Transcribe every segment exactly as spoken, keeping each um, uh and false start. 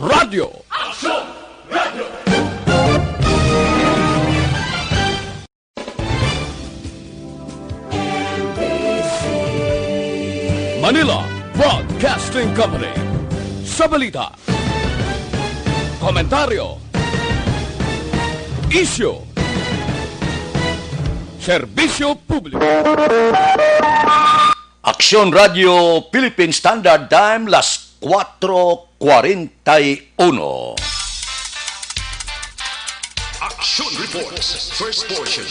Radyo. Manila Broadcasting Company. Sa balita, komentaryo, isyu, serbisyo publiko. Aksyon Radio Philippine Standard Time, las cuatro cuarenta y uno. Action Reports, first portion.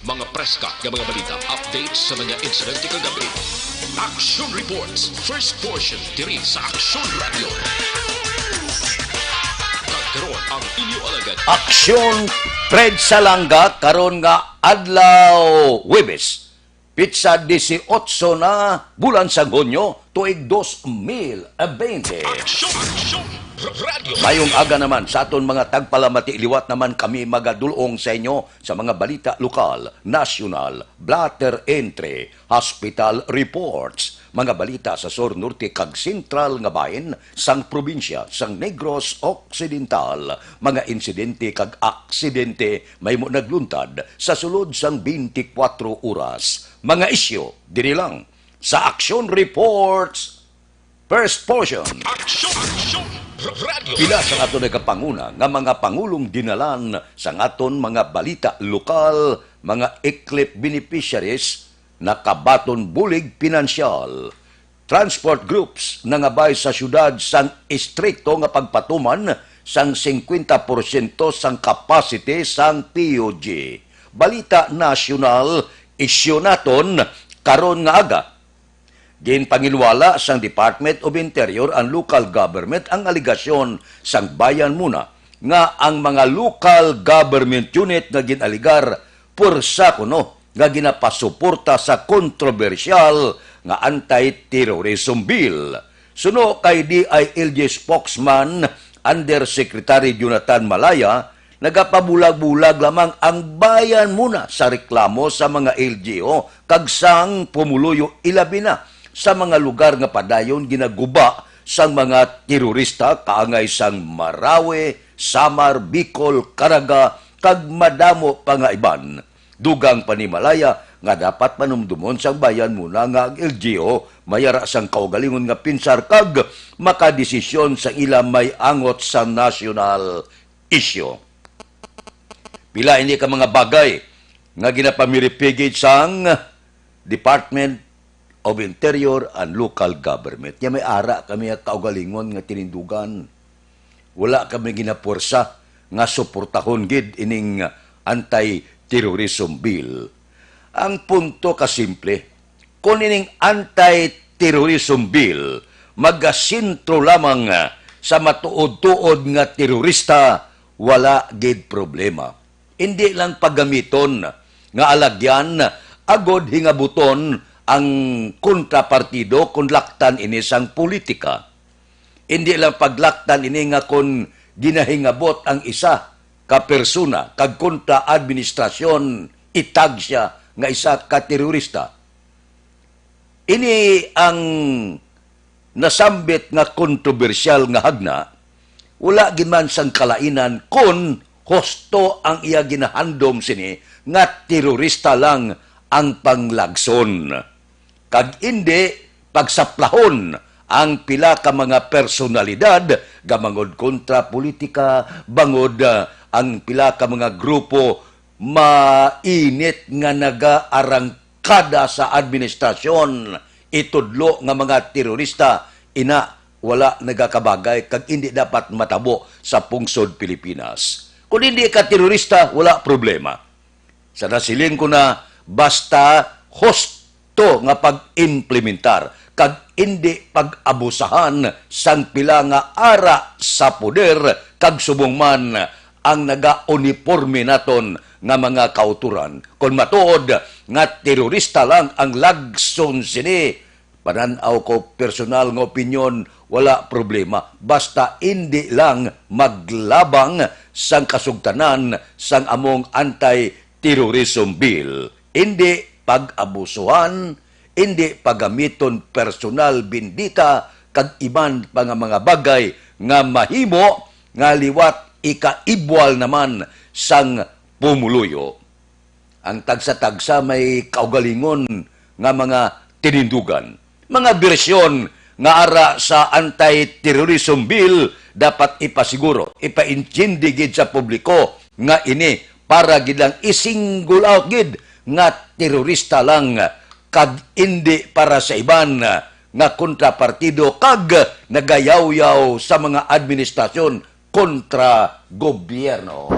Mga preska nga mga balita, updates sa mga insidente kagabi. Action Reports, first portion, diri sa Action Radio. Kag karon ang inyo alagad. Aksyon, Fred Salanga, karon nga adlaw, Huwebes, pitsa disiotso na, bulan sang Hunyo, tuig dos mil bente. Aksyon, Aksyon Radio. Mayong aga naman sa aton mga tagpalamati. Liwat naman kami magadulong sa inyo sa mga balita lokal, nasyonal, blotter entry, hospital reports, mga balita sa sur, norte, kag sentral nga bahin sang probinsya sang Negros Occidental, mga insidente kag aksidente mahimo nagluntad sa sulod sang twenty-four oras. Mga isyu diri lang sa Action Reports, first portion. Action, Action Radio. Pila sa aton nagapanguna nga mga pangulong dinalan sang aton mga balita lokal, mga ECLIP beneficiaries, nakabaton bulig pinansyal. Transport groups nangabay sa siyudad sang estrikto nga pagpatuman sang singkwenta porsyento sang capacity sang P U G. Balita nasyonal, isyu naton karon nga aga. Ginpanginwala sang Department of Interior and Local Government ang alegasyon sang Bayan Muna nga ang mga local government unit nga gin-alegar pwersa kuno nga ginapasuporta sa kontrobersyal nga anti-terrorism bill. Suno kay D I L G spokesman Undersecretary Jonathan Malaya, nagapabulag-bulag lamang ang Bayan Muna sa reklamo sa mga L G U kag sang pumuluyo, ilabi na sa mga lugar nga padayon ginaguba sang mga terorista kaangay sang Marawi, Samar, Bicol, Caraga, kag madamo pa nga iban. Dugang pa ni Malaya nga dapat panumdumon sang Bayan Muna nga ang L G U may ara sang kaugalingon nga pinsar kag makadesisyon sa ila may angot sa national isyu. Pila ini ka mga bagay nga ginapamiripigid sang Department of Interior and Local Government. Nya may ara kami nga kaugalingon nga tinindugan. Wala kami ginapuwersa nga suportahon gid ining anti-terrorism bill. Ang punto ka simple, kung ining anti-terrorism bill magasentro lamang sa matuod-tuod nga terorista, wala gid problema. Indi lang paggamiton nga alagyan agod hingabuton ang kontrapartido kon laktan ini sang politika. Indi lang paglaktan ini nga kon ginahingabot ang isa ka persona kag kontra administrasyon, itag sia nga isa ka terorista. Ini ang nasambit nga kontrobersyal nga hagna, wala gid man sang kalainan kon husto ang iya ginahandom sini nga terorista lang ang panglagson, kag indi pagsaplahon ang pila ka mga personalidad nga bangod kontra politika, bangod, ah, ang pila ka mga grupo mainit nga nagaarangkada sa administrasyon, itudlo nga mga terorista, ina, wala nagakabagay kag indi dapat matabo sa pungsod Pilipinas. Kung hindi ka terorista, wala problema. Sa nasiling ko na, basta husto nga pag-implementar kag indi pag-abusahan sang pila nga ara sa poder kag subong man ang nagauniporme naton nga mga kautoran. Kon matuod nga terorista lang ang lagson sini, panan-aw ko, personal nga opinyon, wala problema. Basta indi lang maglabang sang kasugtanan sang among anti-terrorism bill. Indi pag-abusuhan, indi paggamiton personal bendita, kag iban pa nga mga bagay nga mahimo nga liwat ikaibwal naman sang pumuluyo. Ang tagsa-tagsa may kaugalingon nga mga tinindugan, mga bersyon nga ara sa Anti-Terrorism Bill dapat ipasiguro, ipaintindi gid sa publiko nga ini para gid lang i-single out gid nga terorista lang kag indi para sa iban nga kontrapartido kag nagayawyaw sa mga administrasyon kontra gobyerno.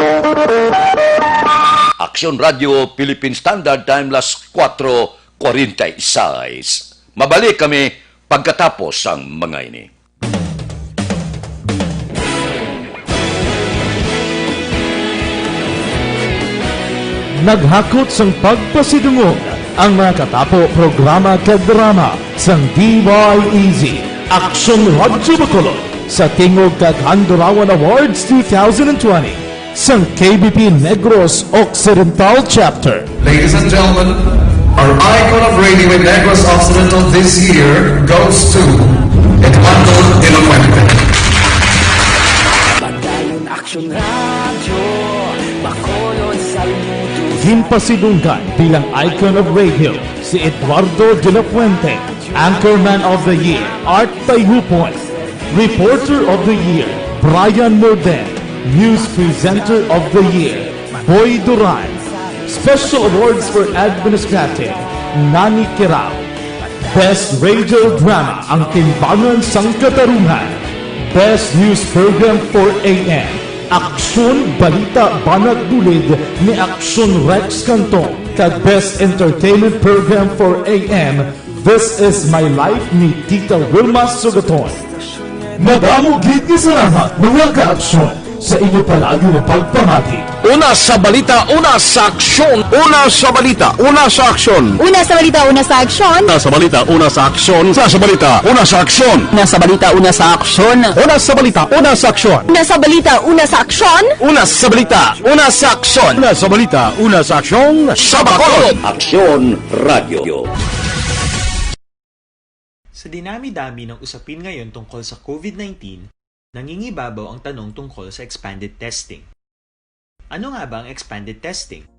Aksyon Radio Philippine Standard Time, las kuwatro kwarenta y seis. Mabalik kami pagkatapos sang mga ini. Naghakot sang pagpasidungog ang mga katapo, programa kag drama sang D Y E Z, Aksyon Radyo Bacolod, sa tingog kag Handurawan Awards two thousand twenty sang K B P Negros Occidental Chapter. Ladies and gentlemen, our icon of radio in Negros Occidental this year goes to Eduardo de la Fuente. Padayon Aksyon Radyo, Bacolod, saludo. Ginpasidunggan bilang icon of radio si Eduardo de la Fuente, Anchorman of the Year, Art Tayhupon, Reporter of the Year, Brian Morden, News Presenter of the Year, Boy Duran, Special Awards for Administrative, Nani Kirao, Best Radio Drama, Ang Timbangan sang Katarungan, Best News Program for A M, Aksyon Balita Banat Bulid ni Aksyon Rex Cantong, kag Best Entertainment Program for A M, This Is My Life ni Tita Wilma Sugaton. Madamo gid nga salamat, mga kaaksyon, sa inyo palagi nga pagpamati. Una sa balita, una sa aksyon. Una sa balita, una sa aksyon. Una sa balita, una sa aksyon. Una sa balita, una sa aksyon. Una sa balita, una sa aksyon. Una sa balita, una sa aksyon. Una sa balita, una sa aksyon. Una sa balita, una sa aksyon. Una sa balita, una sa aksyon. Una sa balita, una sa aksyon. Sa Bacolod. Aksyon Radio. Sa dinami-dami ng usapin ngayon tungkol sa COVID nineteen, nangingibabaw ang tanong tungkol sa expanded testing. Ano nga ba ang expanded testing?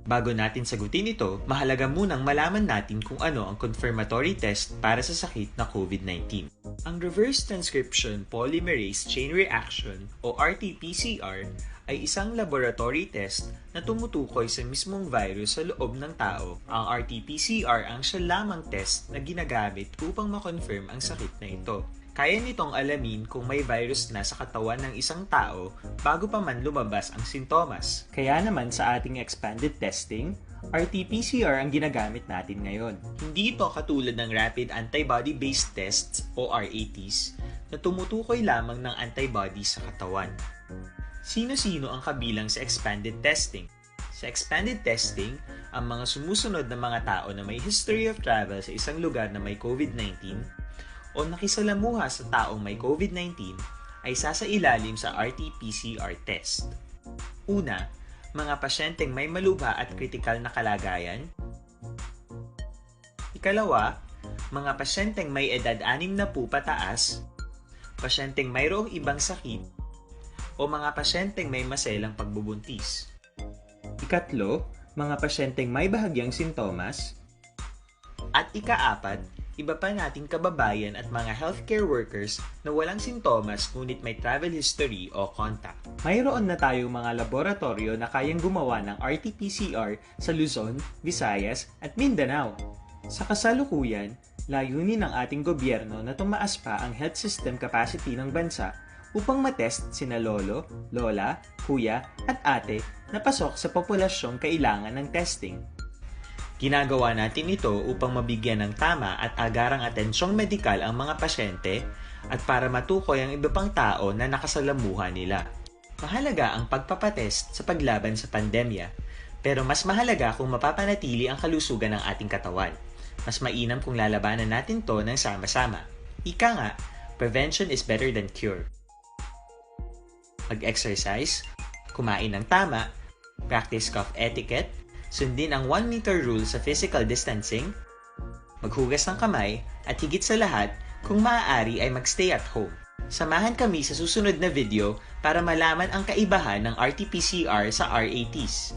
Bago natin sagutin ito, mahalaga munang malaman natin kung ano ang confirmatory test para sa sakit na COVID nineteen. Ang reverse transcription polymerase chain reaction o R T P C R ay isang laboratory test na tumutukoy sa mismong virus sa loob ng tao. Ang R T P C R ang siya lamang test na ginagamit upang ma-confirm ang sakit na ito. Kaya nitong alamin kung may virus na sa katawan ng isang tao bago pa man lumabas ang sintomas. Kaya naman sa ating expanded testing, R T P C R ang ginagamit natin ngayon. Hindi ito katulad ng rapid antibody-based tests o R A Ts na tumutukoy lamang ng antibody sa katawan. Sino-sino ang kabilang sa expanded testing? Sa expanded testing, ang mga sumusunod na mga tao na may history of travel sa isang lugar na may COVID nineteen o nakisalamuha sa taong may COVID nineteen ay sasailalim sa R T P C R test. Una, mga pasyenteng may malubha at kritikal na kalagayan. Ikalawa, mga pasyenteng may edad anim na po pataas, pasyenteng mayroong ibang sakit, o mga pasyenteng may maselang pagbubuntis. Ikatlo, mga pasyenteng may bahagyang sintomas. At ikaapat, iba pa nating kababayan at mga healthcare workers na walang sintomas ngunit may travel history o contact. Mayroon na tayong mga laboratoryo na kayang gumawa ng R T P C R sa Luzon, Visayas, at Mindanao. Sa kasalukuyan, layunin ng ating gobyerno na tumaas pa ang health system capacity ng bansa upang matest sina lolo, lola, kuya, at ate na pasok sa populasyong kailangan ng testing. Ginagawa natin ito upang mabigyan ng tama at agarang atensyong medikal ang mga pasyente at para matukoy ang iba pang tao na nakasalamuha nila. Mahalaga ang pagpapatest sa paglaban sa pandemya, pero mas mahalaga kung mapapanatili ang kalusugan ng ating katawan. Mas mainam kung lalabanan natin 'to ng sama-sama. Ika nga, prevention is better than cure. Mag-exercise, kumain ng tama, practice cough etiquette, sundin ang one meter rule sa physical distancing, maghugas ng kamay, at higit sa lahat, kung maaari ay mag-stay at home. Samahan kami sa susunod na video para malaman ang kaibahan ng R T P C R sa R A Ts.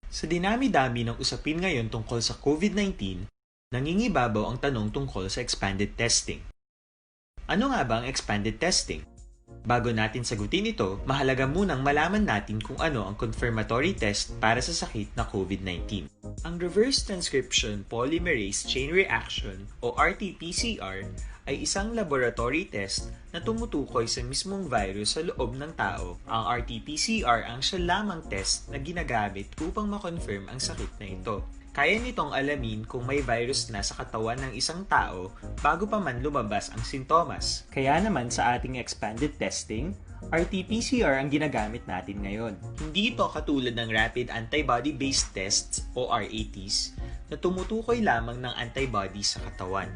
Sa dinami-dami ng usapin ngayon tungkol sa COVID nineteen, nangingibabaw ang tanong tungkol sa expanded testing. Ano nga ba ang expanded testing? Bago natin sagutin ito, mahalaga munang malaman natin kung ano ang confirmatory test para sa sakit na COVID nineteen. Ang reverse transcription polymerase chain reaction o R T P C R ay isang laboratory test na tumutukoy sa mismong virus sa loob ng tao. Ang R T P C R ang siya lamang test na ginagamit upang ma-confirm ang sakit na ito. Kaya nitong alamin kung may virus na sa katawan ng isang tao bago pa man lumabas ang sintomas. Kaya naman sa ating expanded testing, R T P C R ang ginagamit natin ngayon. Hindi ito katulad ng rapid antibody-based tests o R A Ts na tumutukoy lamang ng antibody sa katawan.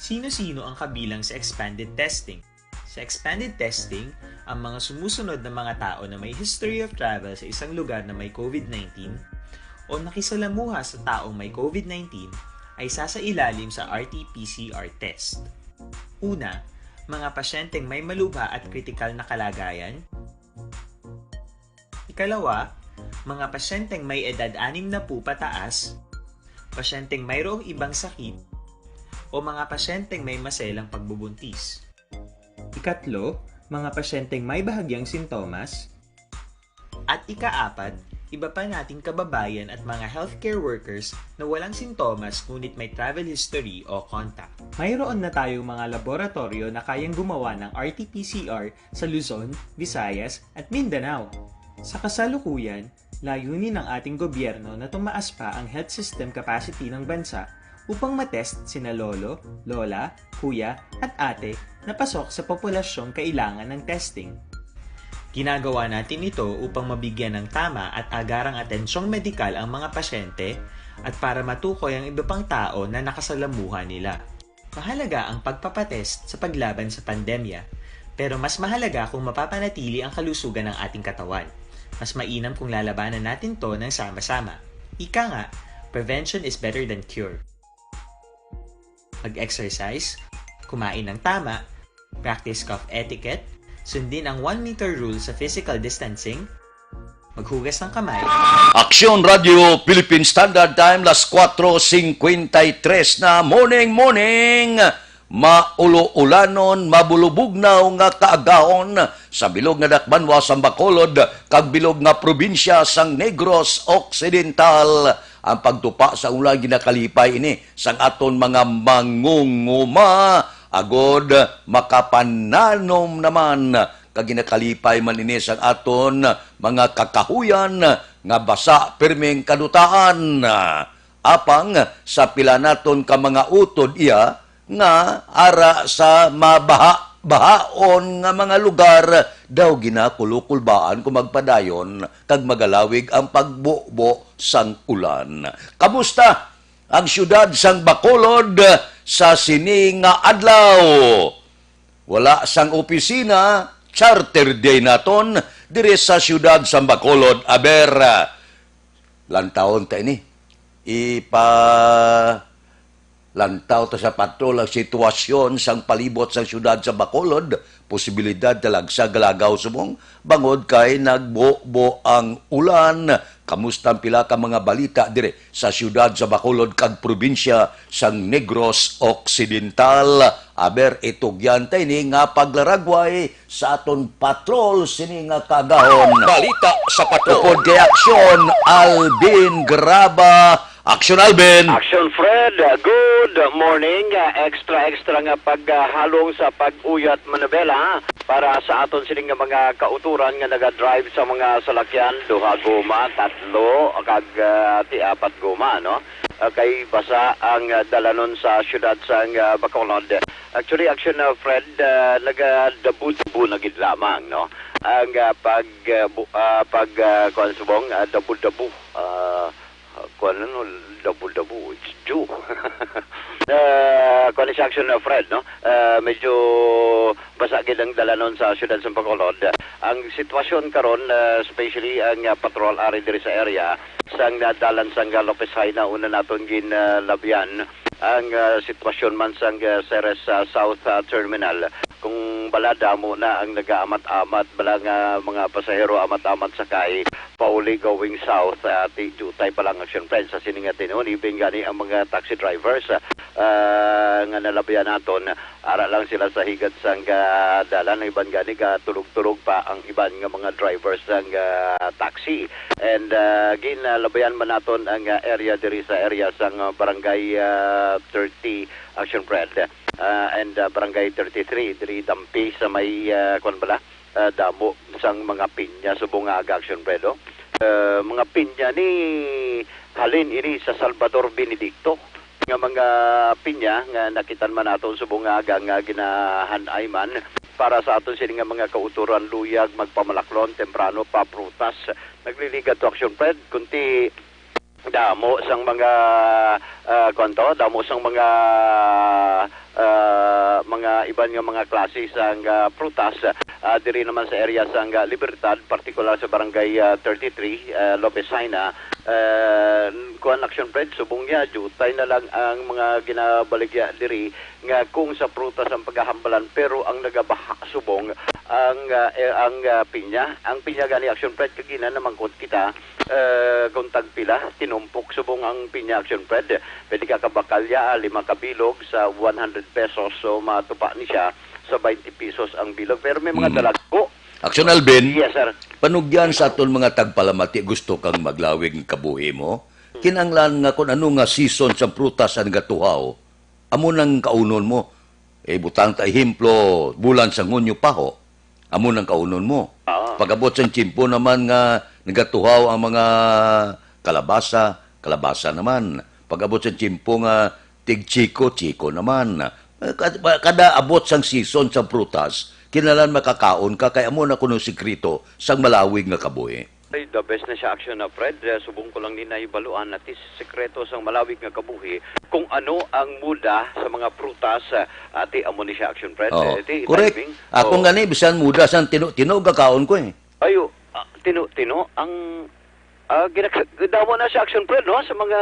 Sino-sino ang kabilang sa expanded testing? Sa expanded testing, ang mga sumusunod na mga tao na may history of travel sa isang lugar na may COVID nineteen o nakisalamuha sa taong may COVID nineteen ay sasailalim sa R T P C R test. Una, mga pasyenteng may malubha at kritikal na kalagayan. Ikalawa, mga pasyenteng may edad anim na po pataas, pasyenteng mayroong ibang sakit, o mga pasyenteng may maselang pagbubuntis. Ikatlo, mga pasyenteng may bahagyang sintomas. At ikaapat, iba pa nating kababayan at mga healthcare workers na walang sintomas ngunit may travel history o contact. Mayroon na tayong mga laboratoryo na kayang gumawa ng R T P C R sa Luzon, Visayas, at Mindanao. Sa kasalukuyan, layunin ng ating gobyerno na tumaas pa ang health system capacity ng bansa upang matest sina lolo, lola, kuya, at ate na pasok sa populasyong kailangan ng testing. Ginagawa natin ito upang mabigyan ng tama at agarang atensyong medikal ang mga pasyente at para matukoy ang iba pang tao na nakasalamuha nila. Mahalaga ang pagpapatest sa paglaban sa pandemya, pero mas mahalaga kung mapapanatili ang kalusugan ng ating katawan. Mas mainam kung lalabanan natin 'to ng sama-sama. Ika nga, prevention is better than cure. Mag-exercise, kumain ng tama, practice cough etiquette, sundin ang one meter rule sa physical distancing, maghugas ng kamay. Aksyon Radio Philippine Standard Time, las kuwatro singkwenta y tres na. Morning, morning! Maulo-ulanon, mabulubugnaw nga kaagahon sa bilog nga dakbanwa sang Bacolod kag bilog nga probinsya sang Negros Occidental. Ang pagtupa sa ulan ginakalipay ini sang aton mga mangunguma, agod makapananom naman, kag ginakalipay man ini sang aton mga kakahuyan nga basa pirming kadutaan. Apang sa pila naton ka mga utod iya nga ara sa mabaha-bahaon nga mga lugar daw ginakulukulbaan kung magpadayon kag magalawig ang pagbubo sang ulan. Kamusta ang siyudad sang Bacolod sa sini nga adlaw? Wala sang opisina, charter day naton diri sa siyudad sang Bacolod. Aber, lantawon ta ini. Ipa lantaw ta sa patrol ang sitwasyon sang palibot sang siyudad sa Bacolod. Posibilidad talagsa galagaw subong bangod kay nagbubo ang ulan. Kamusta ang pila ka mga balita dire sa siyudad sa Bacolod kag probinsya sang Negros Occidental? Aber, itugyan ta ini nga paglaragway sa aton patrol sini nga kaagahon. Balita sa Patrol. Upod kay Aksyon, Alvin Graba. Aksyon, Alvin. Aksyon, Fred. Good morning. Ah, extra, extra nga paghalong sa pag-uyat manibela para sa aton sini nga mga kautoran nga naga-drive sa mga salakyan, duha goma, tatlo, kag, ah, ti apat goma, no? Ah, kay basa ang, ah, dalanon sa siyudad sang, ah, Bacolod. Actually, Aksyon, ah, Fred, ah, nagadabu-dabu na gid lamang, no? Ang, ah, pag, ah, bu-, ah, pag, ah, kuwan subong, ah, dabu-dabu, ah, ah, kuwan, ano, dabu-dabu, it's dew. Ah, kuwan ni siya, Aksyon, ah, Fred, no? Ah, medyo basa gid ang dalanon sa siyudad sa Bacolod. Ang sitwasyon karon, ah, especially ang, ah, patrol ari diri sa area, sang nadalan sang, ah, Lopez Jaena, una naton ginalabyan, Ang, ah, sitwasyon man sang, ah, Ceres, ah, South, ah, Terminal, kung bala damo na ang nagaamat-amat, bala nga mga pasahero amat-amat sakay, pauli going south, ah, ti-, diutay pa lang, Action Fred, sa sini nga tinuon. Even gani ang mga taxi drivers, ah, ah, nga nalabayan naton, ara lang sila sa higad sang, ah, dalan. Ang iban gani, gatulog-tulog pa ang iban nga mga drivers sang, ah, taxi. And, ah, ginalabayan man naton ang, ah, area diri sa area sang, ah, barangay, ah, thirty, Action Fred, ah, and, ah, barangay thirty-three diri Dampi sa may, ah, kuwan bala, ah, damo sang mga pinya subong nga aga, Action Fred, oh. Ah, mga pinya ni halin ini sa Salvador Benedicto nga mga pinya nga nakitan man naton subong nga aga nga ginahanay man para sa aton sini nga mga kauturan, luyag magpamalaklon temprano pa prutas. Nagliligad to, Action Fred, kunti damo sang mga, ah, kuwan to, damo sang mga, ah, mga iban nga mga klase sang, ah, prutas, ah, diri naman sa area sang, ah, Libertad, partikular sa barangay, ah, thirty-three, ah, Lopez Jaena. Ah, kuwan, Action Fred, subong niya, diutay na lang ang mga ginabaligya diri nga kung sa prutas ang paghahambalan, pero ang nagabaha subong ang, ah, eh, ang, ah, pinya. Ang pinya gani, Action Fred, kagina namangkot kita, eh, kung tagpila, tinumpok subong ang pinya, Action Fred. Pwede ka kabakalya, ah, lima ka bilog sa one hundred pesos. So, matupa ni siya sa twenty pesos ang bilog. Pero may mga Mm. dalagko. Action Alvin, Yes, sir. Panugyan sa aton mga tagpalamati, gusto kang maglawig ng kabuhi mo? Kinanglan nga kung ano nga season sa prutas ang gatuhaw, amo nang kaunon mo. Eh, butang ta ehemplo, bulan sang Hunyo pa ho. Amo nang kaunon mo. Oo. Pag-abot sang tiyempo naman nga nagatuhaw ang mga kalabasa, kalabasa naman. Pag-abot sang tiyempo nga tig-chiko, chiko naman. Eh, kad-, kada abot sang season sang prutas, kinahanglan makakaon ka, kay amo na kuno sikreto sang malawig nga kabuhi. Ay, the best na siya, Action, na, Fred. Eh, subong ko lang ni nahibaluan, ati, sikreto sang malawig nga kabuhi, kung ano ang muda sa mga prutas, ah, ati, amo ni siya, Action, Fred. Oo. Eh, ti, Correct. Timing. Ako Oo. Gani, bisan muda sang tino-tino, gakaon ko eh. Ayo, ah, tino-tino ang, ah, ginak-, damo na siya, Action, Fred, no? Sa mga,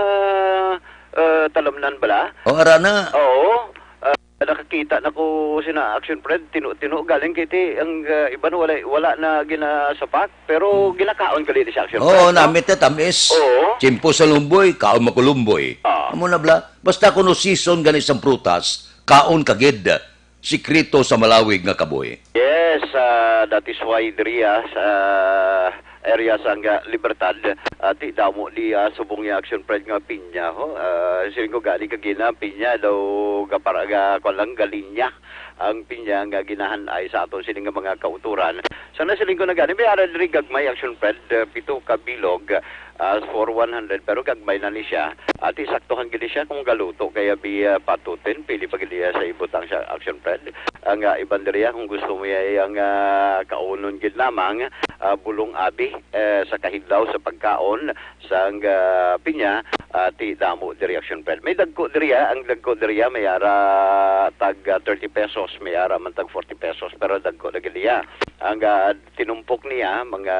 ah, talamnan bala. O, ara na. Oo. Ah, nakakita na ko sina Action Fred, tino-tino galing kay ti ang, ah, iban wala, wala na ginasapak, pero Hmm. ginakaon gali ni siya, Action Oo, Fred, no? Namit na tamis. Oo. Tiyempo sa lumboy, kaon mo ko lumboy. Ah. Amo na bala. Basta kuno season gani sang prutas, kaon ka gid. Sikreto sa malawig nga kabuhi. Yes, ah, that is why diri, ah, sa area sang, ah, Libertad, ah, ti damo di, ah, subong ni Action Fred nga pinya, ho. Ah, siling ko gani kagina, pinya daw ga-, para ga-, kwan lang, galinya ang pinya nga ginahanay sa aton sini nga mga kauturan. Sa nasiling ko na gani, may ara diri gagmay, Action Fred, ah, pito ka bilog, ah, for one hundred, pero gagmay na ni siya. Ati, saktuhan gid siya kung galuto, kaya bi, ah, patutin, pili pa gid siya sa ibutang siya, Action Fred. Ang, ah, iban diri, ah, kung gusto mo iya ang, ah, kaunon gid lamang, ah, bulong abi, eh, sa kahidlaw sa pagkaon sang, ah, pinya, ah, ti damo diri, Action Fred. May dagko diri, ah, ang dagko diri, ah, may ara tag, ah, thirty pesos, may ara man tag forty pesos, pero dagko na gid iya. Ang, ah, tinumpok niya, mga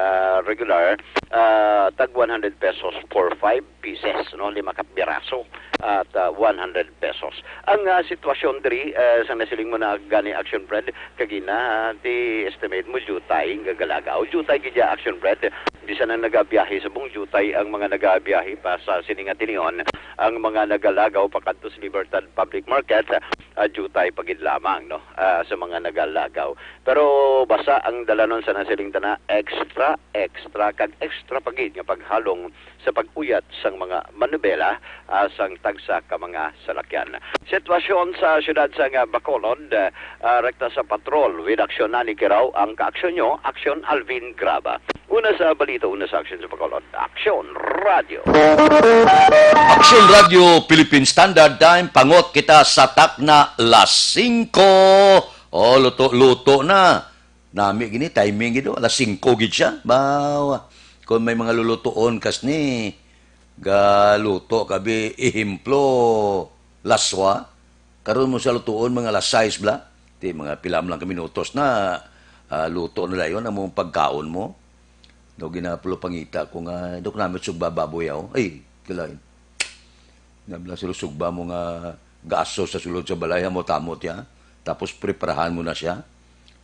regular, ah, tag one hundred pesos for five pieces, no? Lima ka piraso at, ah, one hundred pesos. Ang, ah, sitwasyon diri, ah, sa nasiling mo na gani, Action Fred, kagina, ah, ti estimate mo, jutay ang gagalagaw. Jutay gid ya, Action Fred. Bisan ang nagabiyahe subong, jutay ang mga nagabiyahe pa sa sini nga tinion. Ang mga nagalagaw pakadto sa Libertad Public Market, ah, jutay pa gid lamang, no? Ah, sa mga nagalagaw. Pero basta ang dalanon sa nasiling tana, extra, extra, kag extra pa gid nga paghalong sa pag-uyat sang mga manubela, ah, sang tagsa ka mga salakyan. Sitwasyon sa siyudad sang Bacolod, ah, rekta sa patrol with aksyon na ni Kiraw ang kaaksyon nyo, Aksyon Alvin Graba. Una sa balita, una sa aksyon sa Bacolod, Aksyon Radio. Aksyon Radio, Philippine Standard Time, pangot kita sa takna, las singko. Oh, luto-luto na. Nami gini, timing gid, oh. Alas singko gid siya. Bawa. Kung may mga lulutuon kas ni, galuto ka bi, ehemplo, laswa. Karon mo sa lutuon, mga alas sais bala. Ti, mga pila man lang ka minutos na, ah, luto na dayon ang mga pagkaon mo. Daw ginapulo pangita ko nga, dok namin sugba baboy, oh. Ay, kilain. Nabla sila sugba mo nga Gaso sa sulod sa balay, hamot-hamot ya. Tapos preparahan mo na siya.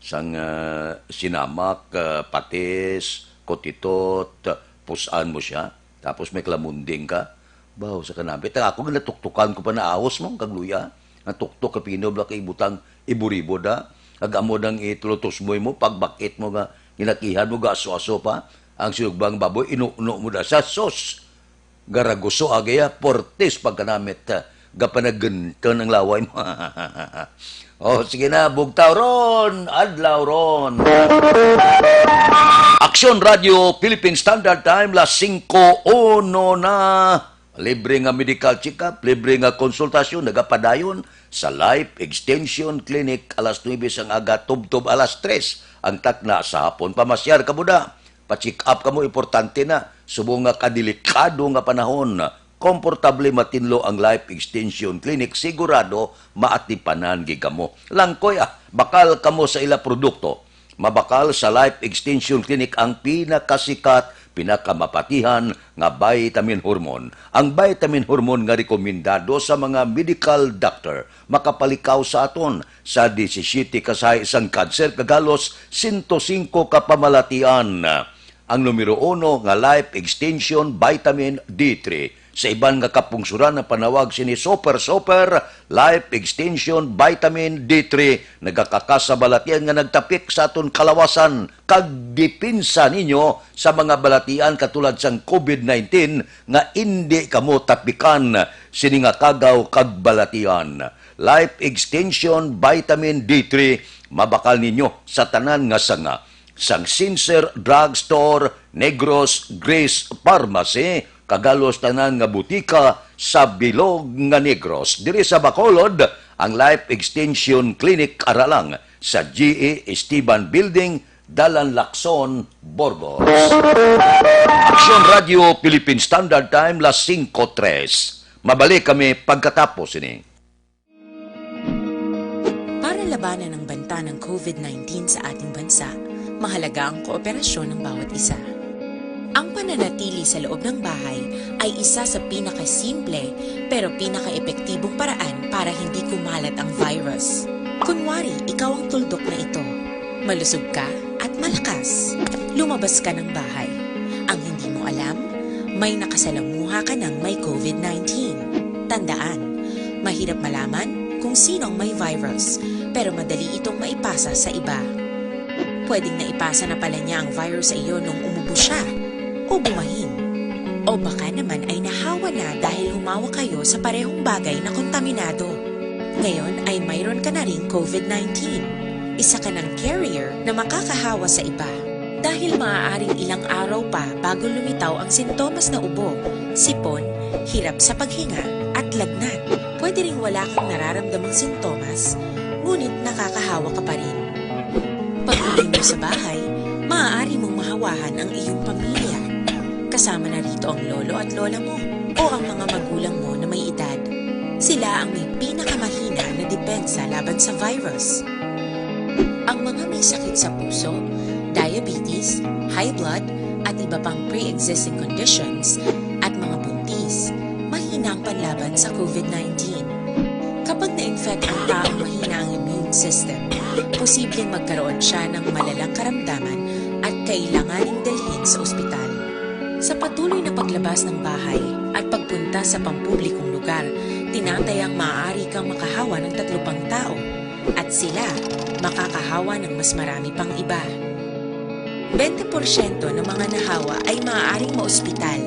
Sang, ah, sinamak, ah, patis, kutitot, pusan mo siya. Tapos may klamunding ka. Baw, sa kanabit. Ang ako, ginatuktukan ko pa na ahos mo, kag luya. Natuktok ka pino, bla ka ibutang, iburibo da. Ag amo dang itulutos mo, mo, pagbakit mo nga, ginakihan mo, gaso-aso pa. Ang sinugbang baboy, inuno mo da sa sos. Garaguso agaya, portis pagkanamit, ah, gapanagunton ang laway mo. Oh, sige na, bugtaw ron, adlaw ron. Aksyon Radio Philippine Standard Time, las singko uno na. Libre nga medical check-up, libre nga konsultasyon, nagapadayon sa Life Extension Clinic alas nuebe sang aga tubtob alas tres ang takna sa hapon. Pamasyar ka mo da. Pa-check up kamo, importante na. Subong nga kadelikado nga panahon, komportable matinlo ang Life Extension Clinic, sigurado maatipanan gid kamo. Langkoy, ah, bakal kamo sa ila produkto. Mabakal sa Life Extension Clinic ang pinakasikat, pinakamapatihan nga vitamin hormone. Ang vitamin hormone nga rekomendado sa mga medical doctor makapalikaw sa aton sa disisiyete ka sahi sang kanser, kag halos sento singko ka pamalatian. Ang numero uno nga Life Extension Vitamin D three. Sa iban nga kapungsuran, ang panawag sini Super Super Life Extension Vitamin D three. Nagakakas sa balatian nga nagtapik sa aton kalawasan kag depensa ninyo sa mga balatian katulad sang COVID nineteen nga indi kamo tapikan sini nga kagaw kag balatian. Life Extension Vitamin D three, mabakal ninyo sa tanan nga sanga, sang Sincere Drugstore, Negros, Grace Pharmacy, kag halos tanan nga butika sa bilog nga Negros. Diri sa Bacolod, ang Life Extension Clinic ara lang sa G E Esteban Building, Dalan Lacson, Burgos. Aksyon Radio Philippine Standard Time, las singko tres. Mabalik kami pagkatapos ini. Para labanan ang banta ng COVID nineteen sa ating bansa, mahalaga ang kooperasyon ng bawat isa. Ang pananatili sa loob ng bahay ay isa sa pinakasimple pero pinakaepektibong paraan para hindi kumalat ang virus. Kunwari, ikaw ang tuldok na ito. Malusog ka at malakas. Lumabas ka ng bahay. Ang hindi mo alam, may nakasalamuha ka ng may COVID nineteen. Tandaan, mahirap malaman kung sino ang may virus, pero madali itong maipasa sa iba. Pwedeng naipasa na pala niya ang virus sa iyo nung umubo siya o bumahin. O baka naman ay nahawa na dahil humawak kayo sa parehong bagay na kontaminado. Ngayon ay mayroon ka na ring COVID nineteen. Isa ka ng carrier na makakahawa sa iba. Dahil maaaring ilang araw pa bago lumitaw ang sintomas na ubo, sipon, hirap sa paghinga, at lagnat. Pwede ring wala kang nararamdamang sintomas, ngunit nakakahawa ka pa rin. Pag-uwi mo sa bahay, maaari mong mahawahan ang iyong pamilya. Kasama na rito ang lolo at lola mo o ang mga magulang mo na may edad. Sila ang may pinakamahina na depensa laban sa virus. Ang mga may sakit sa puso, diabetes, high blood, at iba pang pre-existing conditions, at mga buntis, mahina ang panlaban sa COVID nineteen. Kapag na-infect ang taong mahina ang immune system, posibleng magkaroon siya ng malalang karamdaman at kailanganing dalhin sa ospital. Sa patuloy na paglabas ng bahay at pagpunta sa pampublikong lugar, tinatayang maaari kang makahawa ng tatlo pang tao at sila makakahawa ng mas marami pang iba. Bente porsyento ng mga nahawa ay maaaring maospital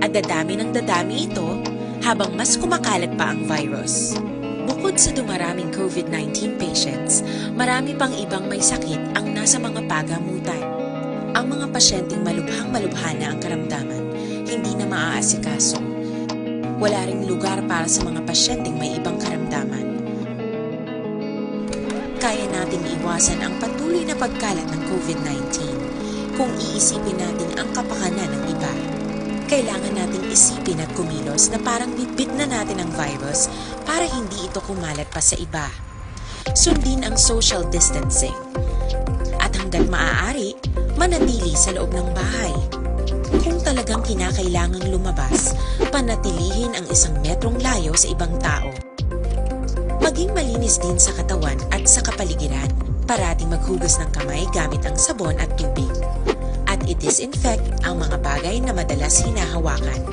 at dadami ng dadami ito habang mas kumakalat pa ang virus. Bukod sa dumaraming COVID nineteen patients, marami pang ibang may sakit ang nasa mga pagamutan. Ang mga pasyenteng malubhang-malubha na ang karamdaman, hindi na maaasikaso. Wala ring lugar para sa mga pasyenteng may ibang karamdaman. Kaya nating iwasan ang patuloy na pagkalat ng COVID nineteen kung iisipin natin ang kapakanan ng iba. Kailangan nating isipin at kumilos na parang bitbit na natin ang virus para hindi ito kumalat pa sa iba. Sundin ang social distancing. At hanggat maaari, manatili sa loob ng bahay. Kung talagang kinakailangang lumabas, panatilihin ang isang metrong layo sa ibang tao. Maging malinis din sa katawan at sa kapaligiran. Parating maghugas ng kamay gamit ang sabon at tubig. At i-disinfect ang mga bagay na madalas hinahawakan.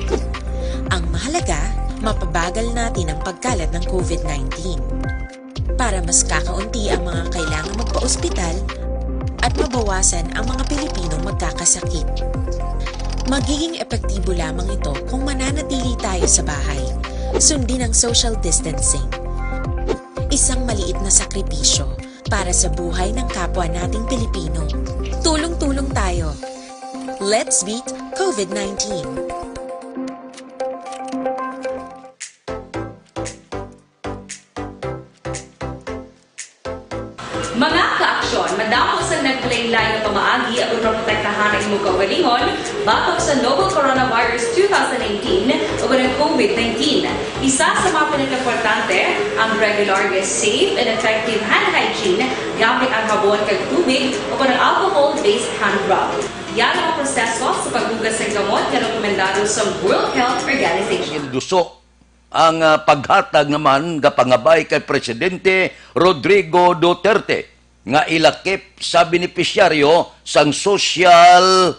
Ang mahalaga, mapabagal natin ang pagkalat ng COVID nineteen. Para mas kakaunti ang mga kailangang magpa-ospital at mabawasan ang mga Pilipinong magkakasakit. Magiging epektibo lamang ito kung mananatili tayo sa bahay. Sundin ang social distancing. Isang maliit na sakripisyo para sa buhay ng kapwa nating Pilipino. Tulong-tulong tayo. Let's beat COVID nineteen. Mga kaaksyon, madamo sa naglain-lain nga pamaagi aron maprotektahan ang imong kaugalingon batok sa novel coronavirus two thousand eighteen o ang COVID nineteen. Isa sa mga pinakaimportante, ang regular nga safe and effective hand hygiene gamit ang habon kag tubig o ang alcohol-based hand rub. Yan ang proseso sa paghugas sa kamot nga rekomendado sa World Health Organization. Duso ang, ah, paghatag naman nga pangabay kay Presidente Rodrigo Duterte nga ilakip sa benepisyaryo sang Social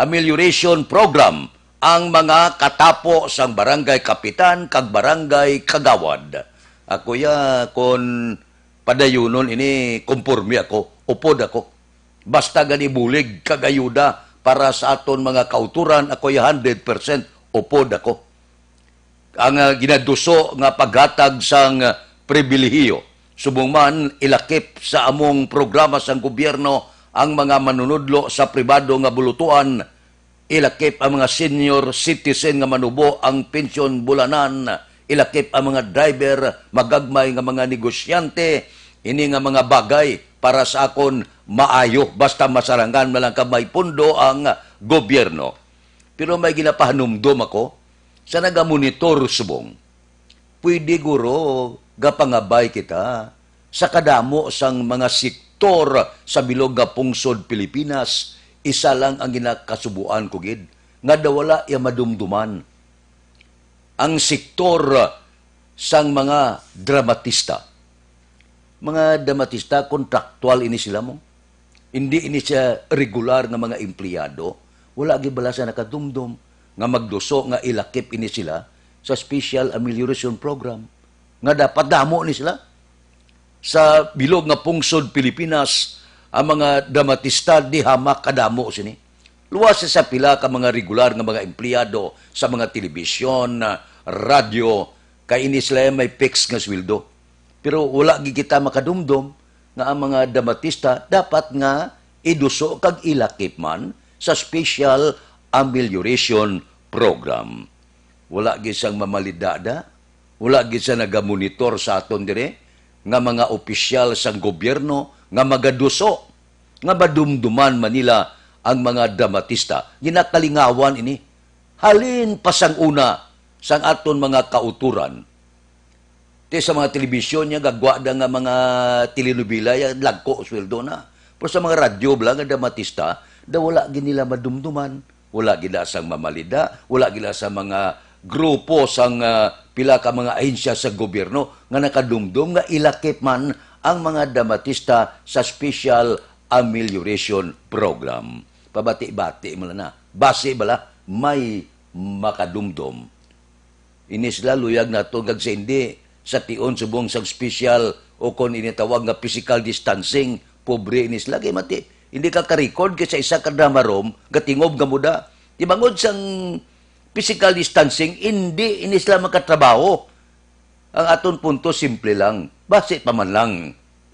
Amelioration Program ang mga katapo sang barangay kapitan kag barangay kagawad. Ako ya, kon padayunon ini, komporme ako, upod ako. Basta gani bulig kag ayuda para sa aton mga kauturan, ako ya hundred percent upod ako. Ang, ah, ginaduso nga paghatag sang, ah, pribilehiyo, subong man ilakip sa among programa sang gobyerno ang mga manunudlo sa pribado nga bulutuan, ilakip ang mga senior citizen nga manubo ang pensyon bulanan, ilakip ang mga driver, magagmay nga mga negosyante, ini nga mga bagay para sa akon maayo basta masarangan man lang kag may pundo ang gobyerno. Pero may ginapahanumdom ako sa nagamonitor subong. Pwede guro gapangabay kita sa kadamo sang mga sektor sa bilog nga pungsod Pilipinas, isa lang ang ginakasubuan ko gid nga daw wala iya madumduman. Ang sektor sang mga dramatista. Mga dramatista, kontraktual ini sila mo. Hindi ini siya regular nga mga empleyado. Wala gid bala sa nakadumdom nga magduso nga ilakip ini sila sa Special Amelioration Program, nga dapat damo ni sila. Sa bilog nga pungsod Pilipinas, ang mga dramatista di hamak kadamo sini. Luwas sa pila ka mga regular nga mga empleyado sa mga telebisyon, ah, radyo, kay ini sila may fixed nga sweldo. Pero wala gid kita makadumdom nga ang mga dramatista dapat nga iduso kag ilakip man sa Special Amelioration Program. Wala gid sang mamalidada, wala gid sa nagamonitor sa aton dire nga mga opisyal sang gobyerno nga magaduso nga madumduman man nila ang mga dramatista. Ginakalingawan ini. Halin pa sang una sang aton mga kauturan, ti sa mga telebisyon niya gagwa da nga mga telenobela, ya, lagko sweldo na. Pero sa mga radyo bala nga dramatista, da wala gid nila madumduman, wala gid na sang mamalida, wala gid na sa mga grupo sang, ah, pila ka mga ahensya sa gobyerno nga nakadumdom nga ilakip man ang mga dramatista sa Special Amelioration Program. Pabati-bati mo lang na. Basi bala may makadumdom. Ini sila luyag nato kag sa hindi, sa tion subong sang special o kon ini tawag nga physical distancing, pobre ini sila kay mati. Hindi ka ka-record kay sa isa ka drama room, gatingob nga muda. Di bangod sang physical distancing, hindi ini sila makatrabaho. Ang aton punto simple lang. Basi pa man lang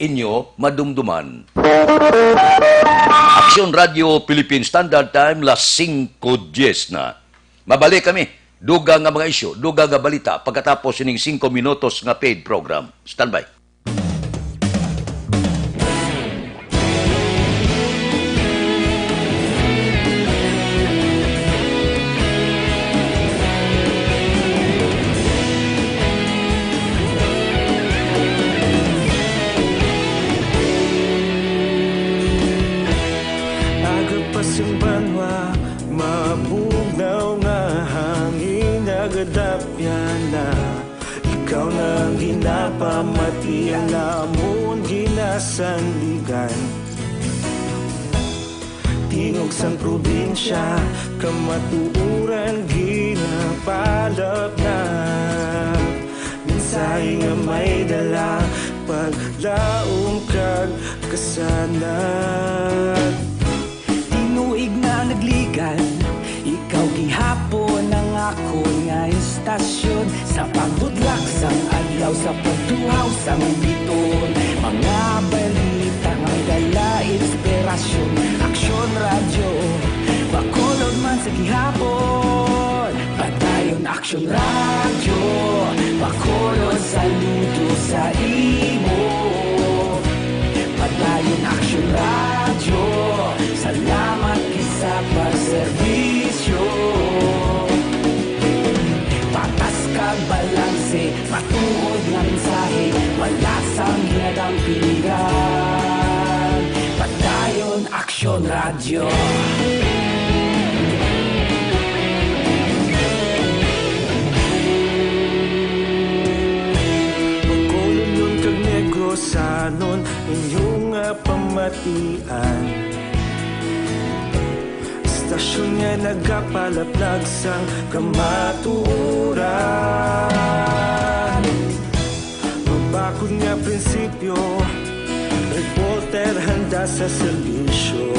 inyo madumduman. Aksyon Radio Philippine Standard Time, las singko dies na. Mabalik kami. Dugang nga mga isyu, dugang nga balita pagkatapos sining singko minutos nga paid program. Standby. Agapasimbanwa, mabugnaw nga hangin, nagadapyan na. Ikaw na ang ginapamati. Ang namon ginasandigan, tingog sang probinsya, kamatuoran ginapalapnag. Mensahe nga may dala, paglaom kag kasanag. Tinuig na nagligan, ikaw gihapon ang akon nga istasyon. Sa pagbutlak sang adlaw, sa pagtuhaw sang bituon, mga balita nga may dala inspirasyon. Aksyon Radyo, Bacolod man sa gihapon. Padayon Aksyon Radyo, Bacolod, saludo sa imo. Padayon Aksyon Radyo, salamat gid sa pagserbisyo. Patas kag balanse, matuod nga mensahe, wala sang ginadampigan. Padayon Aksyon Radyo. Bacolodnon kag Negrosanon, inyo nga pamatian. Istasyon nga nagapalaplag sang kamatuoran. Mabakod nga prinsipyo, reporter handa sa serbisyo.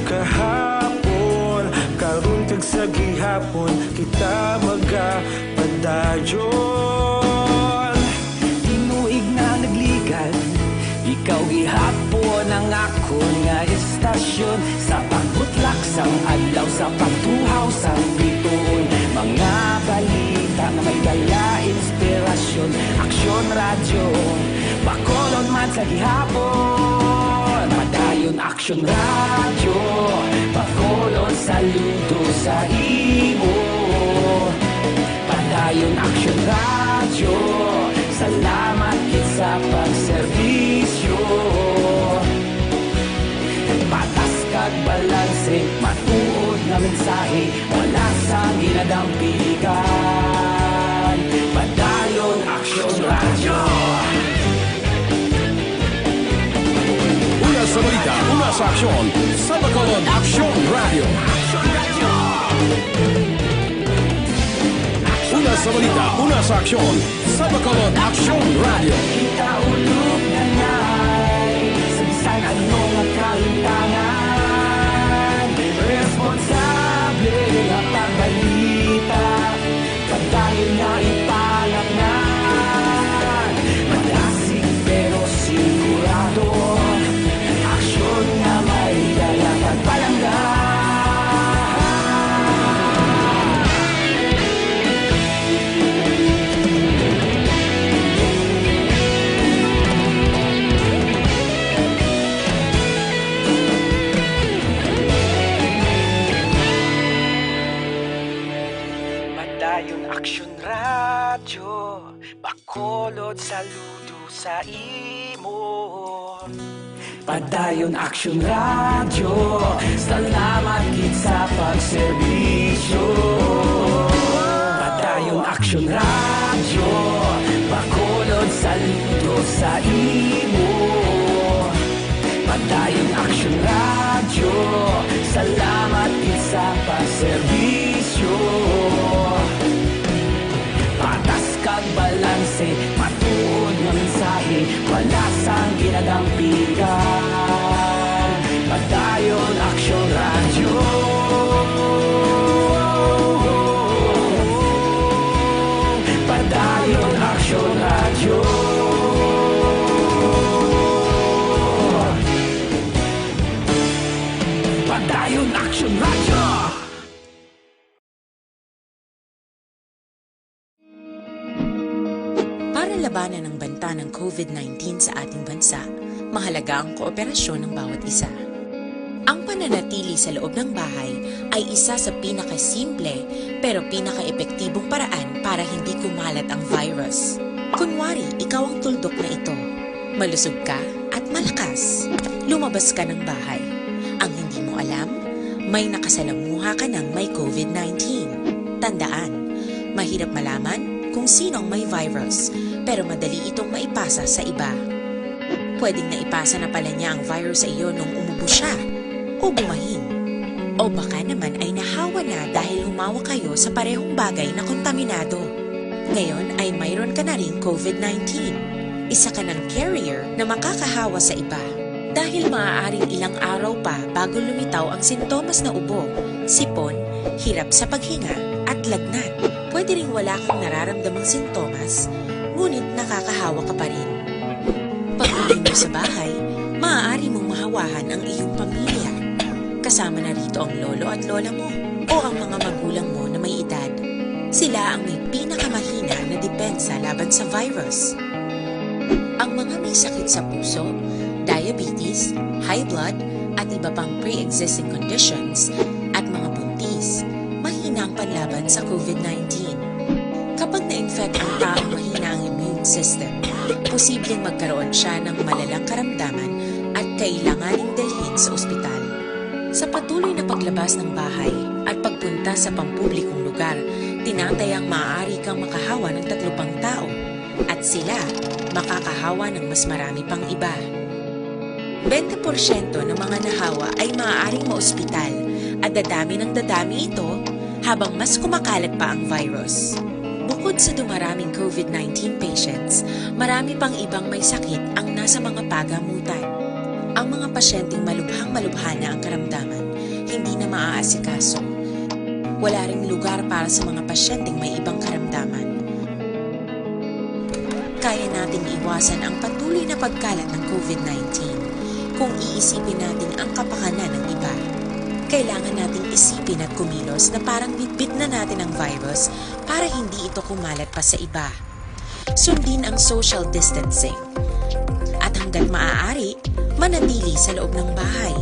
Kahapon, karon kag sa gihapon, kita magapadayon. Tinuig na nagligan, ikaw gihapon ang akon nga istasyon. Sa pagbutlak sang adlaw, sa pagtuhaw sang bituon, mga balita nga may dala inspirasyon. Aksyon Radyo, Bacolod man sa gihapon. Padayon Aksyon Radyo, Bacolod, saludo sa imo. Padayon Aksyon Radyo, salamat gid sa pagserbisyo. Patas kag balanse, matuod nga mensahe, wala sang ginadampigan. Padayon Aksyon Radyo. Una sa balita, una sa aksyon, sa Bacolod Aksyon Radyo. Una sa balita, una sa aksyon, sa Bacolod Aksyon Radyo. Kita ulog na nay, sa bisan ano nga kalimtangan, responsable nga pagbalita, padayon nga ipalapngan. Madasig pero sigurado, aksyon nga may dala kag palangga. Padayon Aksyon Radyo, Bacolod, saludo sa imo. Padayon Aksyon Radyo, salamat gid sa pagserbisyo. Padayon Aksyon Radyo, Bacolod, saludo sa imo. Padayon Aksyon Radyo, salamat gid sa pagserbisyo. Patas kag balanse, matuod nga mensahe, wala sang ginadampigan. Padayon Aksyon Radyo. Padayon Aksyon Radyo. Padayon Aksyon Radyo. Para labanan ang banta ng COVID nineteen sa ating bansa, mahalaga ang kooperasyon ng bawat isa. Ang pananatili sa loob ng bahay ay isa sa pinakasimple pero pinakaepektibong paraan para hindi kumalat ang virus. Kunwari, ikaw ang tuldok na ito. Malusog ka at malakas. Lumabas ka ng bahay. Ang hindi mo alam, may nakasalamuha ka ng may COVID nineteen. Tandaan, mahirap malaman kung sino ang may virus, pero madali itong maipasa sa iba. Pwedeng naipasa na pala niya ang virus sa iyo nung umubo siya o bumahin. O baka naman ay nahawa na dahil humawak kayo sa parehong bagay na kontaminado. Ngayon ay mayroon ka na ring COVID nineteen. Isa ka ng carrier na makakahawa sa iba. Dahil maaaring ilang araw pa bago lumitaw ang sintomas na ubo, sipon, hirap sa paghinga, at lagnat. Pwede ring wala kang nararamdamang sintomas, ngunit nakakahawa ka pa rin. Pag-uwi mo sa bahay, maaari mong mahawahan ang iyong pamilya. Kasama na rito ang lolo at lola mo o ang mga magulang mo na may edad. Sila ang may pinakamahina na depensa laban sa virus. Ang mga may sakit sa puso, diabetes, high blood, at iba pang pre-existing conditions, at mga buntis, mahina ang panlaban sa COVID nineteen. Kapag na-infect ang taong mahina ang immune system, posibleng magkaroon siya ng malalang karamdaman at kailanganing dalhin sa ospital. Sa patuloy na paglabas ng bahay at pagpunta sa pampublikong lugar, tinatayang maaari kang makahawa ng tatlo pang tao at sila makakahawa ng mas marami pang iba. Bente porsyento ng mga nahawa ay maaaring maospital at dadami ng dadami ito habang mas kumakalat pa ang virus. Bukod sa dumaraming COVID nineteen patients, marami pang ibang may sakit ang nasa mga pagamutan. Ang mga pasyenteng malubhang-malubha na ang karamdaman, hindi na maaasikaso. Wala ring lugar para sa mga pasyenteng may ibang karamdaman. Kaya nating iwasan ang patuloy na pagkalat ng COVID nineteen kung iisipin natin ang kapakanan ng iba. Kailangan nating isipin at kumilos na parang bitbit na natin ang virus para hindi ito kumalat pa sa iba. Sundin ang social distancing. At hanggat maaari, manatili sa loob ng bahay.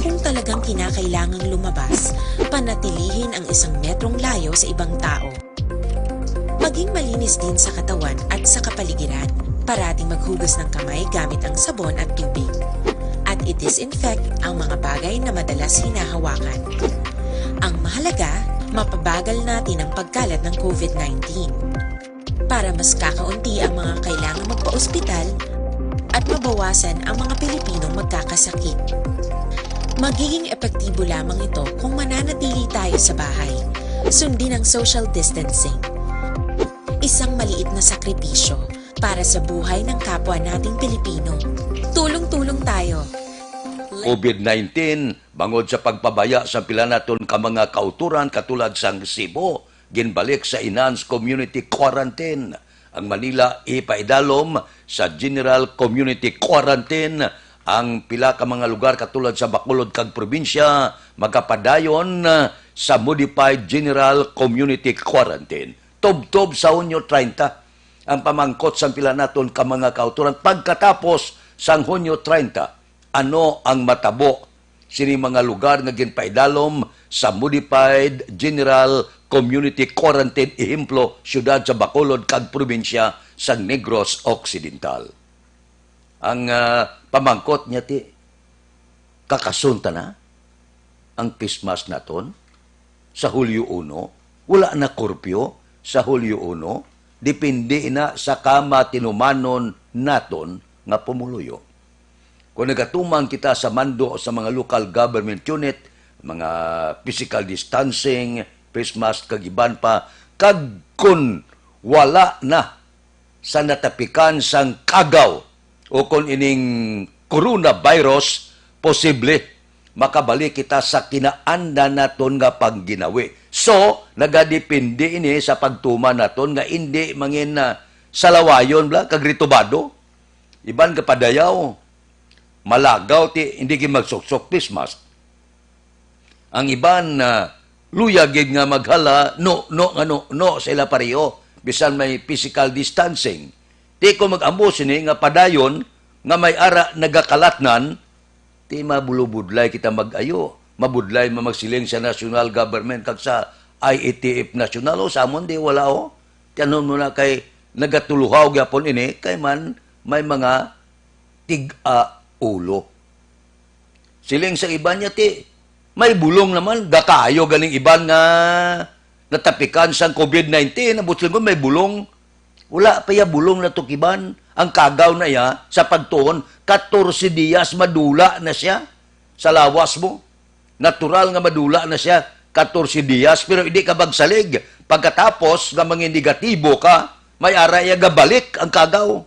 Kung talagang kinakailangang lumabas, panatilihin ang isang metrong layo sa ibang tao. Maging malinis din sa katawan at sa kapaligiran. Parating maghugas ng kamay gamit ang sabon at tubig. At i-disinfect ang mga bagay na madalas hinahawakan. Ang mahalaga, mapabagal natin ang pagkalat ng COVID nineteen para mas kakaunti ang mga kailangang magpa-ospital at mabawasan ang mga Pilipinong magkakasakit. Magiging epektibo lamang ito kung mananatili tayo sa bahay. Sundin ang social distancing. Isang maliit na sakripisyo para sa buhay ng kapwa nating Pilipino. Tulong-tulong tayo. COVID nineteen, bangod sa pagpabaya sa pila naton ka mga kauturan katulad sang Cebu, ginbalik sa enhanced community quarantine. Ang Manila ipaidalom sa general community quarantine. Ang pila ka mga lugar katulad sa Bacolod kag probinsya magapadayon sa modified general community quarantine. Tubtob sa Hunyo treinta ang pamangkot sang pila naton ka mga kauturan pagkatapos sang Hunyo treinta. Ano ang matabo sini mga lugar nga ginpaidalom sa Modified General Community Quarantine, ehemplo, siyudad sa Bacolod kag probinsya sa Negros Occidental? Ang ah, pamangkot niya ti, kakasunta na ang Christmas naton sa Hulyo uno. Wala na kurpyo sa Hulyo uno. Depende na sa kamatinumanon naton nga pumuluyo. Kung nagatuman kita sa mando sa mga local government unit, mga physical distancing, face mask, kag iban pa, kag kun wala na sa natapikan sang kagaw o kon ining coronavirus, posible makabalik kita sa kinaandan naton nga pangginawi. So, nagadepende ini sa pagtuman naton nga indi mangin ah, salawayon bla kag ritubado. Iban kapadayaw, malagaw ti hindi gid magsuksok face mask. Ang iban na luya gid nga maghala, no, no, nga no, no sa ila pareho, bisan may physical distancing. Ti kung mag-amo sini nga padayon nga may ara nagakalatnan, ti mabulubudlay kita mag-ayo. Mabudlay man magsiling sa national government kag sa I A T F national, o samon di wala, o. Tianon mo na kay nagatuluhaw gyapon ini kay man may mga tig-a ulo. Siling sa iban niya, ti, may bulong naman, gakaayo ganing iban nga natapikan sang COVID nineteen, ang buot silingon may bulong. Wala pa iya bulong natukiban. Ang kagaw na iya sa pagtuon, katorse diyas madula na siya sa lawas mo. Natural nga madula na siya, katorse diyas, pero hindi ka magsalig. Pagkatapos nga manginegatibo ka, may ara iya gabalik ang kagaw.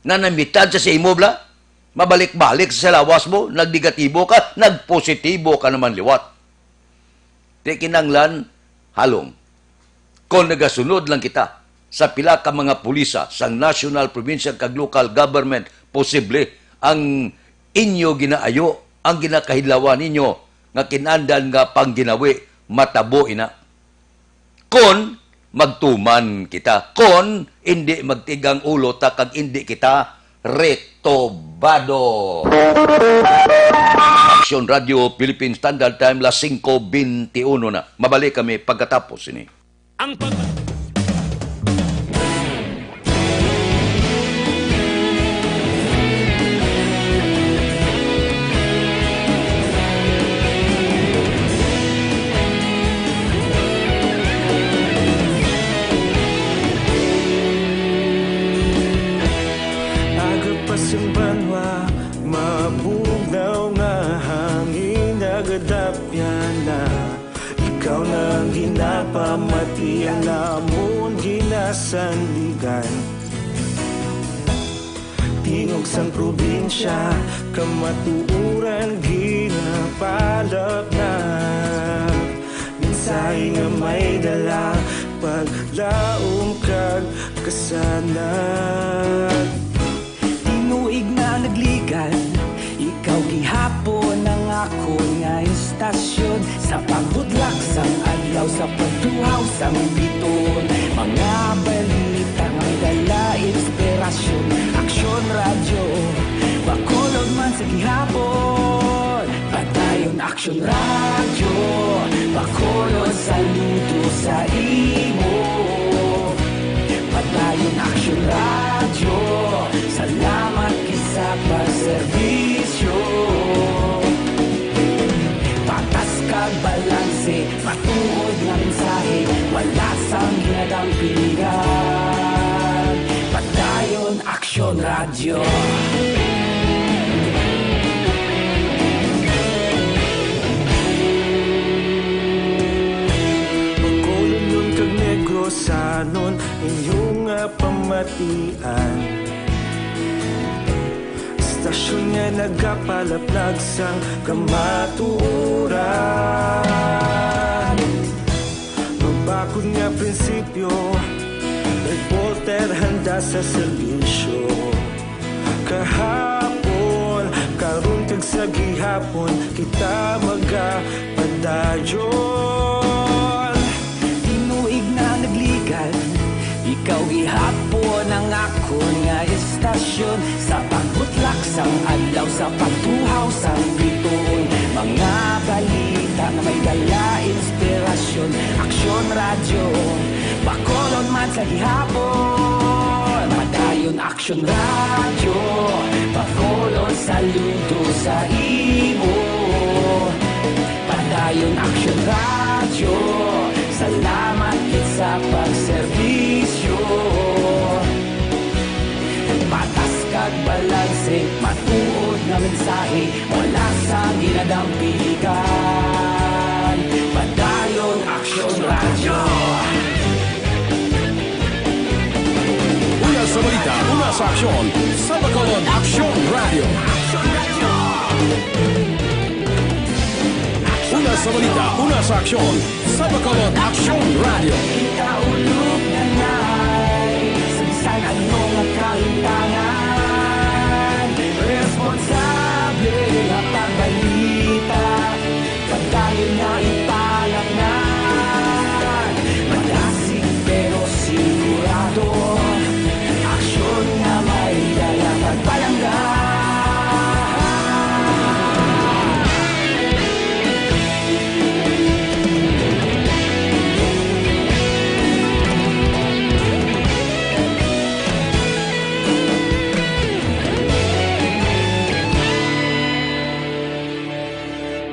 Nanamitan sa, sa imo, bla? Mabalik-balik sa lawas mo, nagnegatibo ka, nagpositibo ka naman liwat. Di kinanglan, halong. Kon nagasunod lang kita sa pila ka mga pulisa sang national, provincial, kag local government, posible ang inyo ginaayo, ang ginakahidlawan ninyo nga kinandan nga pangginawi, matabo ina. Kon magtuman kita, kon indi magtigang ulo ta kag indi kita retobado. Action Radio Philippine Standard Time, las singko bente uno na. Mabalik kami pagkatapos sini. Ang pag- Aga pa sang banwa, mabugnaw nga hangin nagadapyan na. Ikaw na ang ginapamati, ang amon ginasandigan. Tingog sang probinsya, kamatuoran ginapalapnap. Mensahe nga may dala, paglaom kag kasanag. Tinuig na nagligad, ikaw gihapon ang akon nga istasyon. Sa pagbudlak sang adlaw, sa pagtuhaw sang biton, mga balita nga may dala inspirasyon. Aksyon Radyo, Bacolod man sa gihapon. Padayon Aksyon Radyo, Bacolod, saludo sa imo. Padayon Aksyon Radyo, salamat gid sa pagserbisyo. Patas kag balanse, matuod nga mensahe, wala sang ginadampigan. Padayon Aksyon Radyo. Bacolodnon kag Negrosanon, inyo nga pamatian. Istasyon nga nagapalaplag sang kamatuoran. Mabakod nga prinsipyo, reporter handa sa serbisyo. Kahapon, karon kag sa gihapon, kita magapadayon. Tinuig na nagligad, ikaw gihapon ang akon nga istasyon. Sa pagbutlak sang adlaw, sa pagtuhaw sang bituon, mga balita nga may dala inspirasyon. Aksyon Radyo, Bacolod man sa gihapon. Padayon Aksyon Radyo, Bacolod, saludo sa imo. Padayon Aksyon Radyo, salamat gid sa pagserbisyo. Patas kag balanse, matuod nga mensahe, wala sang ginadampigan. Padayon Aksyon Radyo. Una sa balita, una sa aksyon, sa Bacolod Aksyon Radyo. Una sa balita, una sa aksyon, sa Bacolod Aksyon Radyo. Ikaulog na ngay, sa bisan ano nga kahimtangan, responsable nga pagbalita, padayon nga ipalapngan. Madasig pero sigurado, aksyon nga may dala pagpalangga.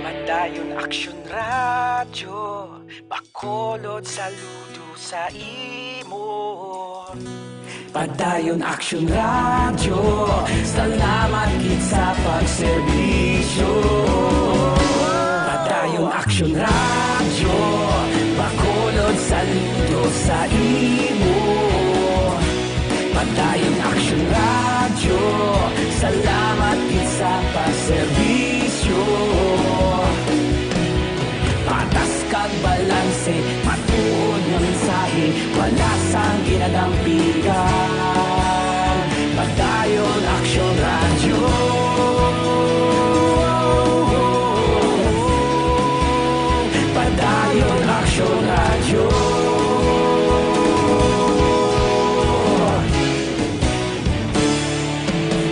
Padayon Aksyon Radyo, Bacolod, saludo sa imo. Padayon Action Radio, salamat gid sa pagserbisyo. Padayon Action Radio, Bacolod, saludo sa imo. Padayon Action Radio, salamat gid sa pagserbisyo. Patas kag balanse, matuod nga mensahe, wala sang ginadampigan. Padayon Action Radio. Padayon Action Radio.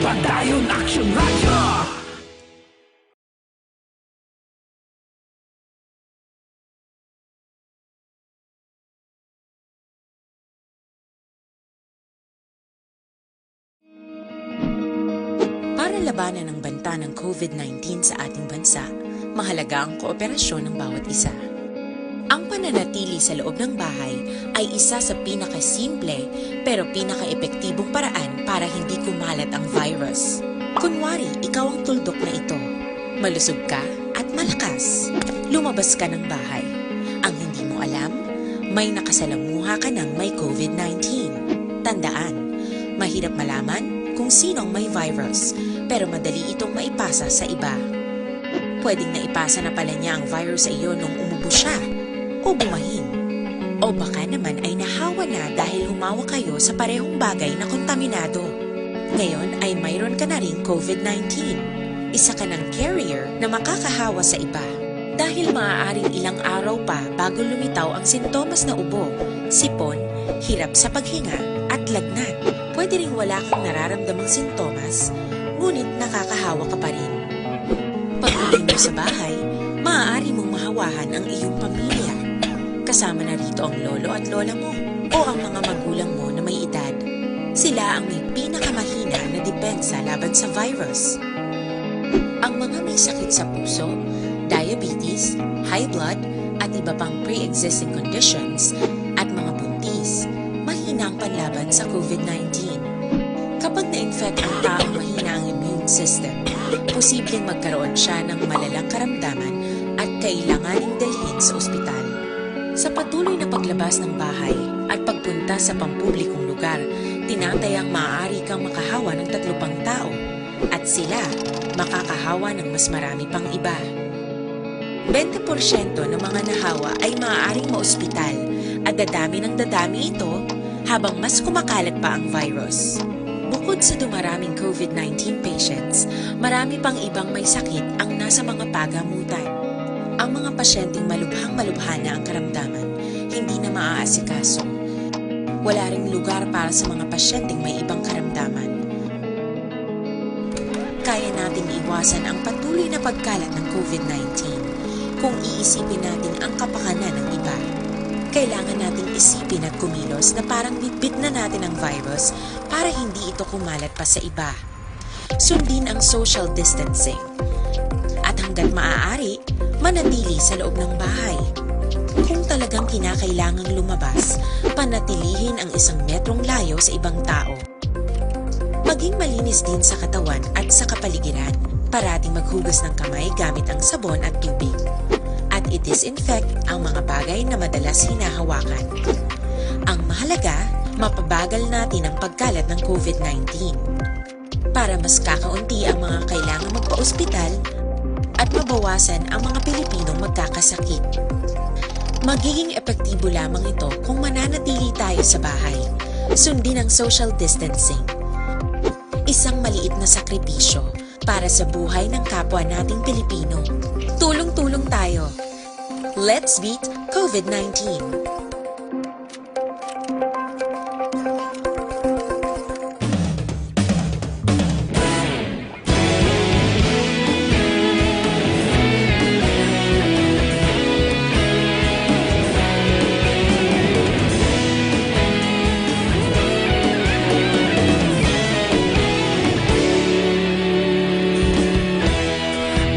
Padayon Action Radio. Para labanan ang banta ng COVID nineteen sa ating bansa, mahalaga ang kooperasyon ng bawat isa. Ang pananatili sa loob ng bahay ay isa sa pinakasimple pero pinakaepektibong paraan para hindi kumalat ang virus. Kunwari, ikaw ang tuldok na ito. Malusog ka at malakas. Lumabas ka ng bahay. Ang hindi mo alam, may nakasalamuha ka ng may COVID nineteen. Tandaan, mahirap malaman kung sino ang may virus, pero madali itong maipasa sa iba. Pwedeng naipasa na pala niya ang virus sa iyo nung umubo siya o bumahin. O baka naman ay nahawa na dahil humawak kayo sa parehong bagay na kontaminado. Ngayon ay mayroon ka na ring COVID nineteen. Isa ka ng carrier na makakahawa sa iba. Dahil maaaring ilang araw pa bago lumitaw ang sintomas na ubo, sipon, hirap sa paghinga, at lagnat. Pwede ring wala kang nararamdamang sintomas, ngunit nakakahawa ka pa rin. Pag-uwi mo sa bahay, maaari mong mahawahan ang iyong pamilya. Kasama na rito ang lolo at lola mo o ang mga magulang mo na may edad. Sila ang may pinakamahina na depensa laban sa virus. Ang mga may sakit sa puso, diabetes, high blood, at iba pang pre-existing conditions, at mga buntis, mahina ang panlaban sa COVID nineteen. Kapag na-infect ang taong mahina ang immune system, posibleng magkaroon siya ng malalang karamdaman at kailanganing dalhin sa ospital. Sa patuloy na paglabas ng bahay at pagpunta sa pampublikong lugar, tinatayang maaari kang makahawa ng tatlo pang tao at sila makakahawa ng mas marami pang iba. Bente porsyento ng mga nahawa ay maaaring maospital at dadami ng dadami ito habang mas kumakalat pa ang virus. Bukod sa dumaraming COVID nineteen patients, marami pang ibang may sakit ang nasa mga pagamutan. Ang mga pasyenteng malubhang malubha na ang karamdaman, hindi na maaasikaso. Wala ring lugar para sa mga pasyenteng may ibang karamdaman. Kaya nating iwasan ang patuloy na pagkalat ng COVID nineteen kung iisipin natin ang kapakanan ng iba. Kailangan nating isipin at kumilos na parang bitbit na natin ang virus para hindi ito kumalat pa sa iba. Sundin ang social distancing. At hanggat maaari, manatili sa loob ng bahay. Kung talagang kinakailangang lumabas, panatilihin ang isang metrong layo sa ibang tao. Maging malinis din sa katawan at sa kapaligiran. Parating maghugas ng kamay gamit ang sabon at tubig. At i-disinfect ang mga bagay na madalas hinahawakan. Ang mahalaga, mapabagal natin ang pagkalat ng COVID nineteen. Para mas kakaunti ang mga kailangang magpa-ospital at mabawasan ang mga Pilipinong magkakasakit. Magiging epektibo lamang ito kung mananatili tayo sa bahay. Sundin ang social distancing. Isang maliit na sakripisyo para sa buhay ng kapwa nating Pilipino. Tulong-tulong tayo. Let's beat COVID nineteen.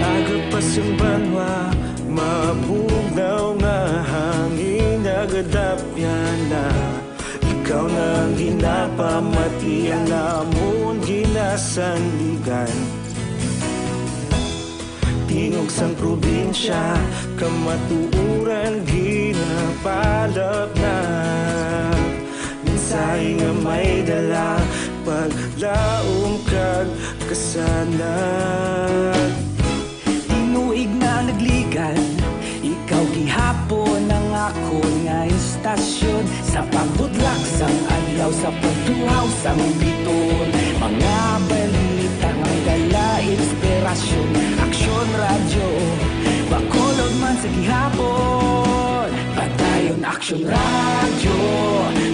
Agapas ang banwa, mabugnaw nga hangin nga sandigan. Tingog sang probinsya, kamatuoran ginapalapnag. Mensahe nga may dala, paglaom kag kasanag. Tinuig na nagligan, ikaw gihapon ang akon nga istasyon. Sa pagbutlak sang adlaw, sa pagtuhaw sang biton, mga balita nga may dala inspirasyon. Aksyon Radyo, Bacolod man sa gihapon. Padayon Aksyon Radyo,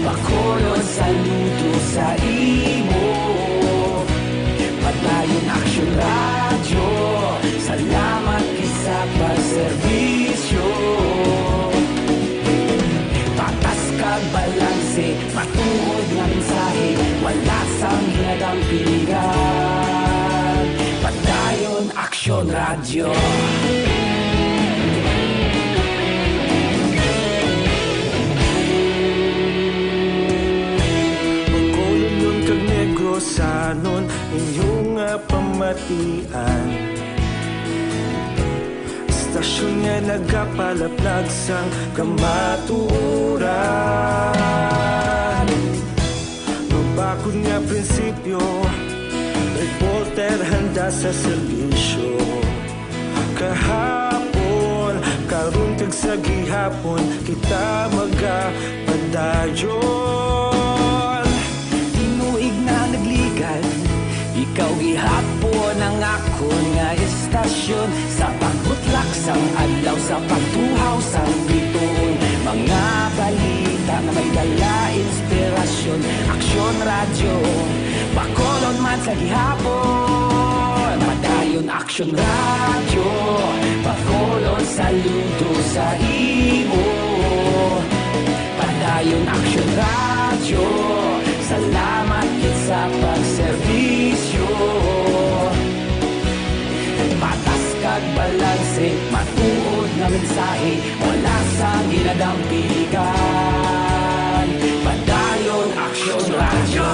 Bacolod, saludo sa imo. Padayon Aksyon Radyo, salamat gid sa pagserbisyo. Patas kag balanse, matuod nga mensahe, wala sang ginadampigan. Padayon Aksyon Radyo. Bacolodnon kag Negrosanon, inyo nga pamatian. Istasyon nga nagapalaplag sang kamatuoran. Mabakod nga prinsipyo, reporter handa sa serbisyo. Kahapon, karon kag sa gihapon, kita magapadayon. Tinuig na nagligan, ikaw gihapon ang akon nga istasyon. Sa pagbutlak sang adlaw, sa pagtuhaw sang biton, mga balita nga may dala inspirasyon. Aksyon Radyo, Bacolod man sa gihapon. Padayon Aksyon Radyo, Bacolod, saludo sa imo. Padayon Aksyon Radyo, salamat gid sa pagserbisyo. Patas kag balanse, matuod nga mensahe, wala sang ginadampigan. Padayon Aksyon Radyo.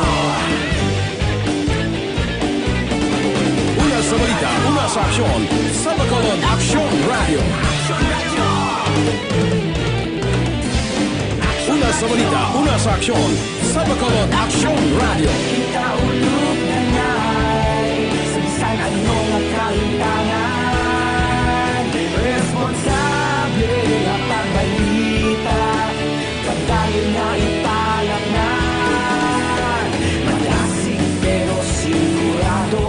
Una sa balita, una sa aksyon, sa Bacolod Aksyon Radyo. Una sa balita, una sa aksyon, sa Bacolod Aksyon Radyo. Kita ulog na ngay, sa bisan ano nga kalintangan, responsable nga pagbalita, padayon nga ipalapngan, madasig pero sigurado.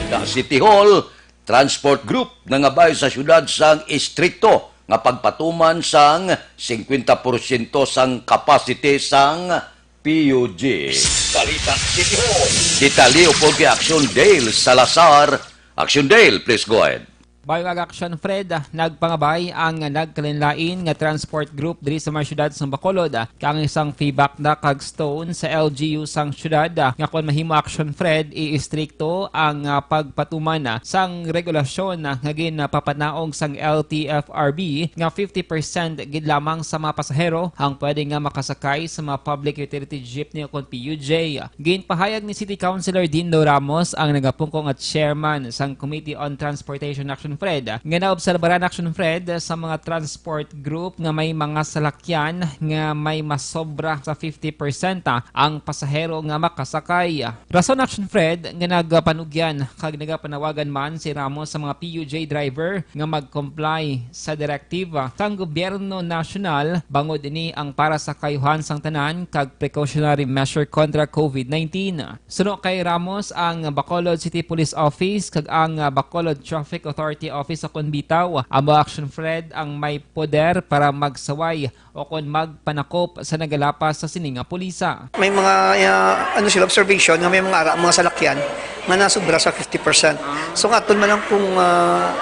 Sa City Hall, Transport Group nangabay sa siyudad sang istrikto nga pagpatuman sang singkwenta porsyento sang capacity sang P U G. Balita City Hall. Detalye upod kay Action Dale Salazar. Action Dale, please go ahead. Bayo kag Action Fred, nagpangabay ang nagkalainlain nga transport group diri sa may siyudad sang Bacolod, ah, kang isang feedback na kag stone sa L G U sang siyudad, ah, nga kon mahimo Action Fred, iistrikto ang, ah, pagpatuman, ah, sang regulasyon, ah, nga ginpapanaog sang L T F R B nga fifty percent gid lamang sa mga pasahero ang pwede nga makasakay sa mga public utility jeepney o kon P U J. Ginpahayag ni City Councilor Dindo Ramos, ang nagapungko nga chairman sang Committee on Transportation Action Fred, nga naobserbaran Action Fred sa mga transport group nga may mga salakyan nga may masobra sa fifty percent ang pasahero nga makasakay. Rason Action Fred nga nagapanugyan kag nagapanawagan man si Ramos sa mga P U J driver nga mag-comply sa direktiba sang gobyerno nasyonal, bangod ini ang para sa kaayuhan sang tanan kag precautionary measure kontra COVID nineteen. Suno kay Ramos, ang Bacolod City Police Office kag ang Bacolod Traffic Authority Office o kon bitaw amo Action Fred ang may poder para magsaway o kon magpanakop sa nagalapas sa sini nga pulisa. May mga, ah, ano sila, observation nga may mga ara, mga salakyan nga nasubra sa fifty percent. So, nga aton man lang kung, ah,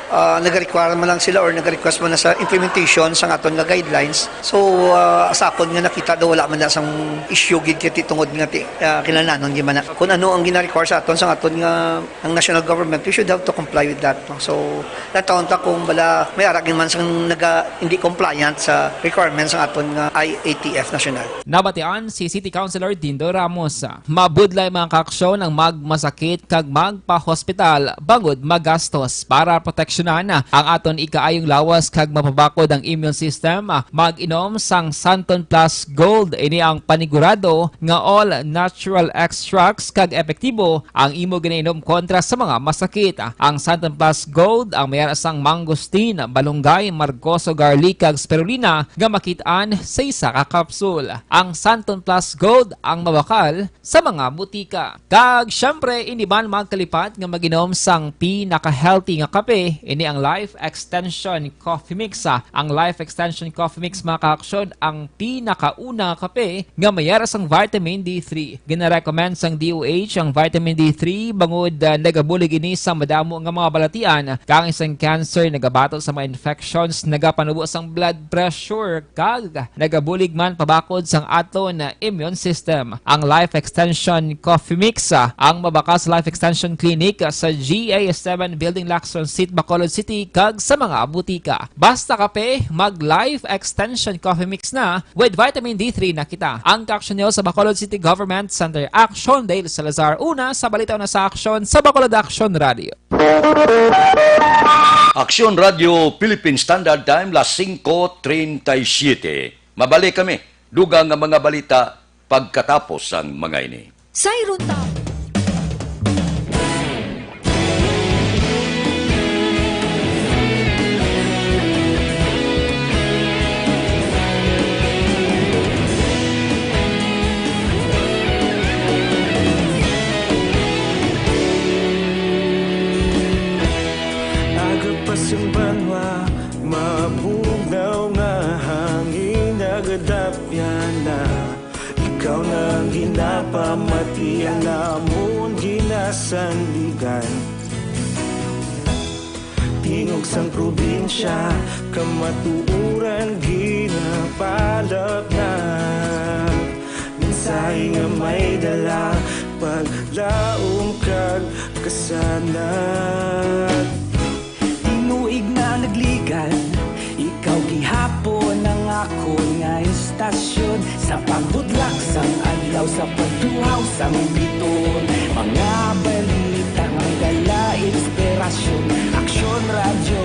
Ah, nag-require man lang sila or nag-request man na sa implementation sang aton nga guidelines. So, ah, sa akon nga nakita daw, wala man na sang issue gid kay ti tungod nga ti, ah, kinahanglanon gid man na. Kung ano ang gina-require sa aton, sang aton nga, ang national government, we should have to comply with that, no? So, natawon ta kung bala may ara gid man sang naga, hindi compliant sa requirements sang aton nga I A T F national. Nabatian si City Councilor Dindo Ramos. Mabudlay, mga kaaksyon, ang magmasakit kag magpa-hospital bangod magastos. Para proteksyonan ang aton ikaayong lawas kag mapabakod ang immune system, mag-inom sang Santon Plus Gold. Ini ang panigurado nga all natural extracts kag epektibo ang imo ginainom kontra sa mga masakit. Ang Santon Plus Gold ang may ara sang mangosteen, balunggay, margoso, garlic, kag spirulina nga makit-an sa isa ka kapsul. Ang Santon Plus Gold ang mabakal sa mga butika. Kag, syempre, hindi man magkalipat nga mag-inom sang pinaka-healthy nga kape, ini ang Life Extension Coffee Mix, ah. Ang Life Extension Coffee Mix, mga kaaksyon, ang pinakauna nga kape nga may ara sang vitamin D three. Ginarecommend sang D O H ang vitamin D three bangod, ah, nagabulig ini sa madamo nga mga balatian, kaangay sang cancer, nagabato sa mga infections, nagapanubo sang blood pressure, kag nagabulig man pabakod sang aton immune system. Ang Life Extension Coffee Mix, ah, ang mabakal sa Life Extension Clinic, ah, sa G A seven Building, Lacson Street, Bacolod City, kag sa mga butika. Basta kape, mag Life Extension Coffee Mix na, with vitamin D three na kita. Ang kaaksyon niyo sa Bacolod City Government Center Action, Dale Salazar, una sa balita, una sa aksyon, sa Bacolod Action Radio. Aksyon Radio Philippine Standard Time, las singko treinta y siete. Mabalik kami, dugang nga mga balita pagkatapos sang mga ini. Sayron ta. Aga pa sing banwa, mabugnaw nga hangin nagadapyan na. Ikaw na ang ginapamati, ang amon ginasandigan. Tingog sang probinsya, kamatuoran ginapalapnap. Mensahe nga may dala, paglaom kag kasanag. Tinuig na nagligan, ikaw gihapon ang akon nga istasyon. Sa pagbudlak sang adlaw, sa pagtuhaw sang bituon, mga balita nga may dala inspirasyon. Aksyon Radyo,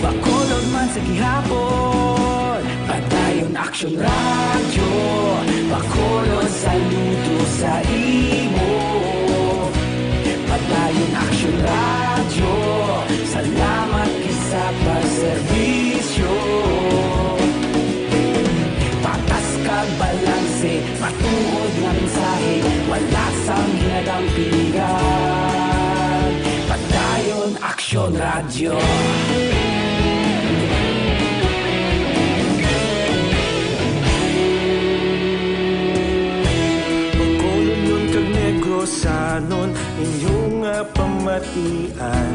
Bacolod man sa gihapon. Padayon Aksyon Radyo, Bacolod, saludo sa imo. Padayon Aksyon Radyo, salamat gid sa pagserbisyo. Patas kag balanse, matuod nga mensahe, wala sang ginadampingan. Padayon Aksyon Radyo. Bacolodnon kag Negrosanon, inyo nga pamatian.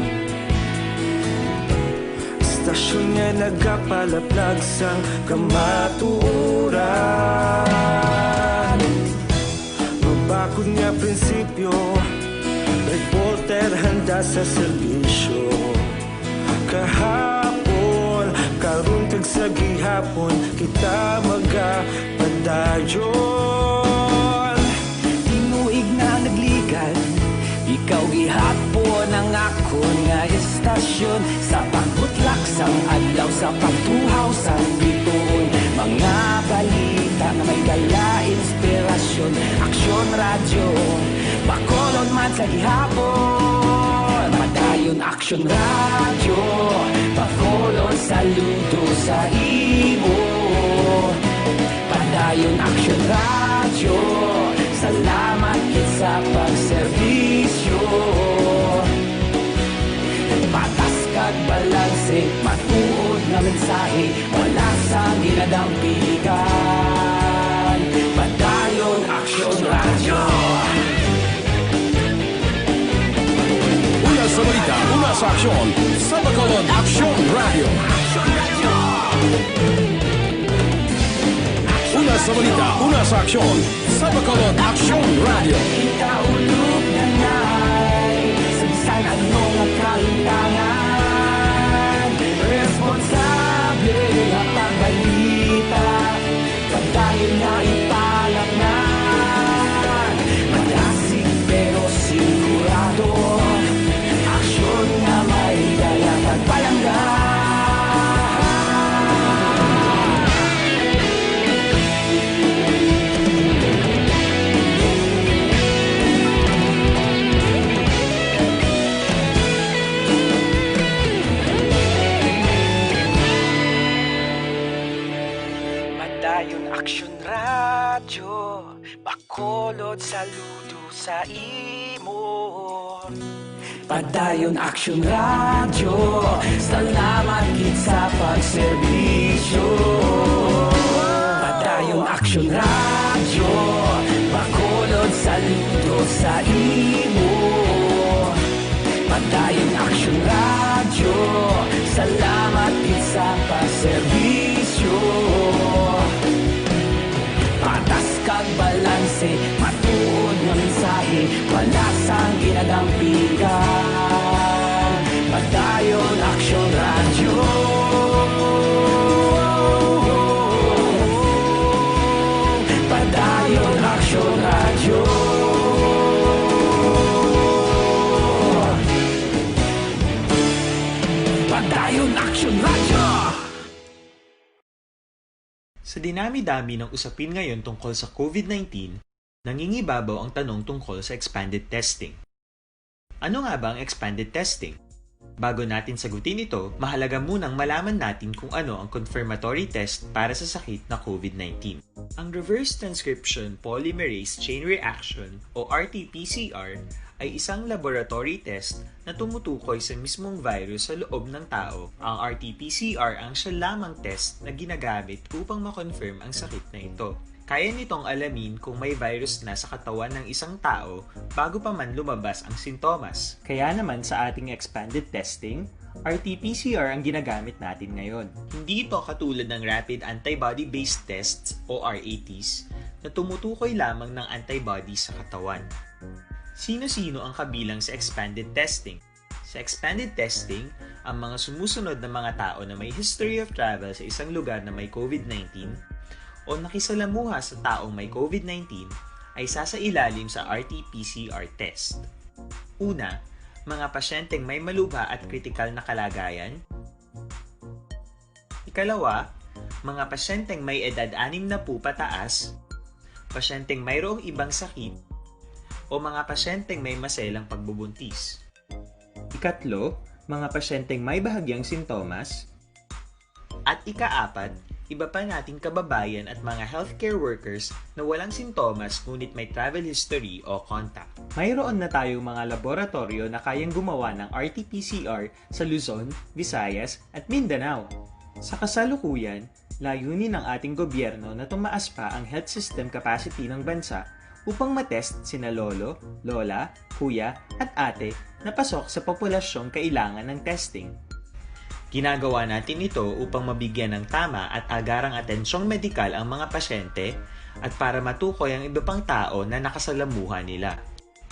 Istasyon nga nagapalaplag sang kamatuoran. Mabakod nga prinsipyo, reporter handa sa serbisyo. Kahapon, karon kag sa gihapon, kita magapadayon. Tinuig na nagligan, ikaw gihapon ang akon nga istasyon. Sa pagbutlak sang adlaw, sa pagtuhaw sang bituon, mga balita nga may dala inspirasyon. Aksyon Radyo, Bacolod man sa gihapon. Padayon Aksyon Radyo, Bacolod, saludo sa imo. Padayon Aksyon Radyo, salamat gid sa pagserbisyo. Patas kag balanse, matuod nga mensahe, wala sang ginadampingan. Padayon Aksyon Radyo. Una sa balita, una Sa aksyon, sa Bacolod Aksyon Radio. Una sa balita, una sa aksyon, sa Bacolod Aksyon Radio. Kita ulog na ngay, sa bisan ano nga kalimtangan, responsable nga pagbalita. Padayon nga ipalaknag, madasig pero sigurado, aksyon nga may dala kag palangga. Padayon Aksyon Radyo, Bacolod, saludo sa imo. Padayon Aksyon Radyo, salamat gid sa pagserbisyo. Padayon Aksyon Radyo, Bacolod, saludo sa imo. Padayon Aksyon Radyo, salamat gid sa pagserbisyo. Patas kag balanse, matuod nga mensahe, wala sang ginadampigan. Padayon Aksyon Radyo. Padayon Aksyon Radyo. Padayon Aksyon Radyo. Sa dinami-dami ng usapin ngayon tungkol sa COVID nineteen, nangingibabaw ang tanong tungkol sa expanded testing. Ano nga ba ang expanded testing? Bago natin sagutin ito, mahalaga munang malaman natin kung ano ang confirmatory test para sa sakit na COVID nineteen. Ang reverse transcription polymerase chain reaction o R T P C R ay isang laboratory test na tumutukoy sa mismong virus sa loob ng tao. Ang R T P C R ang siya lamang test na ginagamit upang ma-confirm ang sakit na ito. Kaya nitong alamin kung may virus na sa katawan ng isang tao bago pa man lumabas ang sintomas. Kaya naman sa ating expanded testing, R T P C R ang ginagamit natin ngayon. Hindi ito katulad ng rapid antibody-based tests o R A Ts na tumutukoy lamang ng antibody sa katawan. Sino-sino ang kabilang sa expanded testing? Sa expanded testing, ang mga sumusunod na mga tao na may history of travel sa isang lugar na may COVID nineteen o nakisalamuha sa taong may COVID nineteen ay sasailalim sa R T P C R test. Una, mga pasyenteng may malubha at kritikal na kalagayan. Ikalawa, mga pasyenteng may edad anim na po pataas, pasyenteng mayroong ibang sakit, o mga pasyenteng may maselang pagbubuntis. Ikatlo, mga pasyenteng may bahagyang sintomas. At ikaapat, iba pa nating kababayan at mga healthcare workers na walang sintomas ngunit may travel history o contact. Mayroon na tayong mga laboratoryo na kayang gumawa ng R T P C R sa Luzon, Visayas, at Mindanao. Sa kasalukuyan, layunin ng ating gobyerno na tumaas pa ang health system capacity ng bansa upang matest sina lolo, lola, kuya, at ate na pasok sa populasyong kailangan ng testing. Ginagawa natin ito upang mabigyan ng tama at agarang atensyong medikal ang mga pasyente at para matukoy ang iba pang tao na nakasalamuha nila.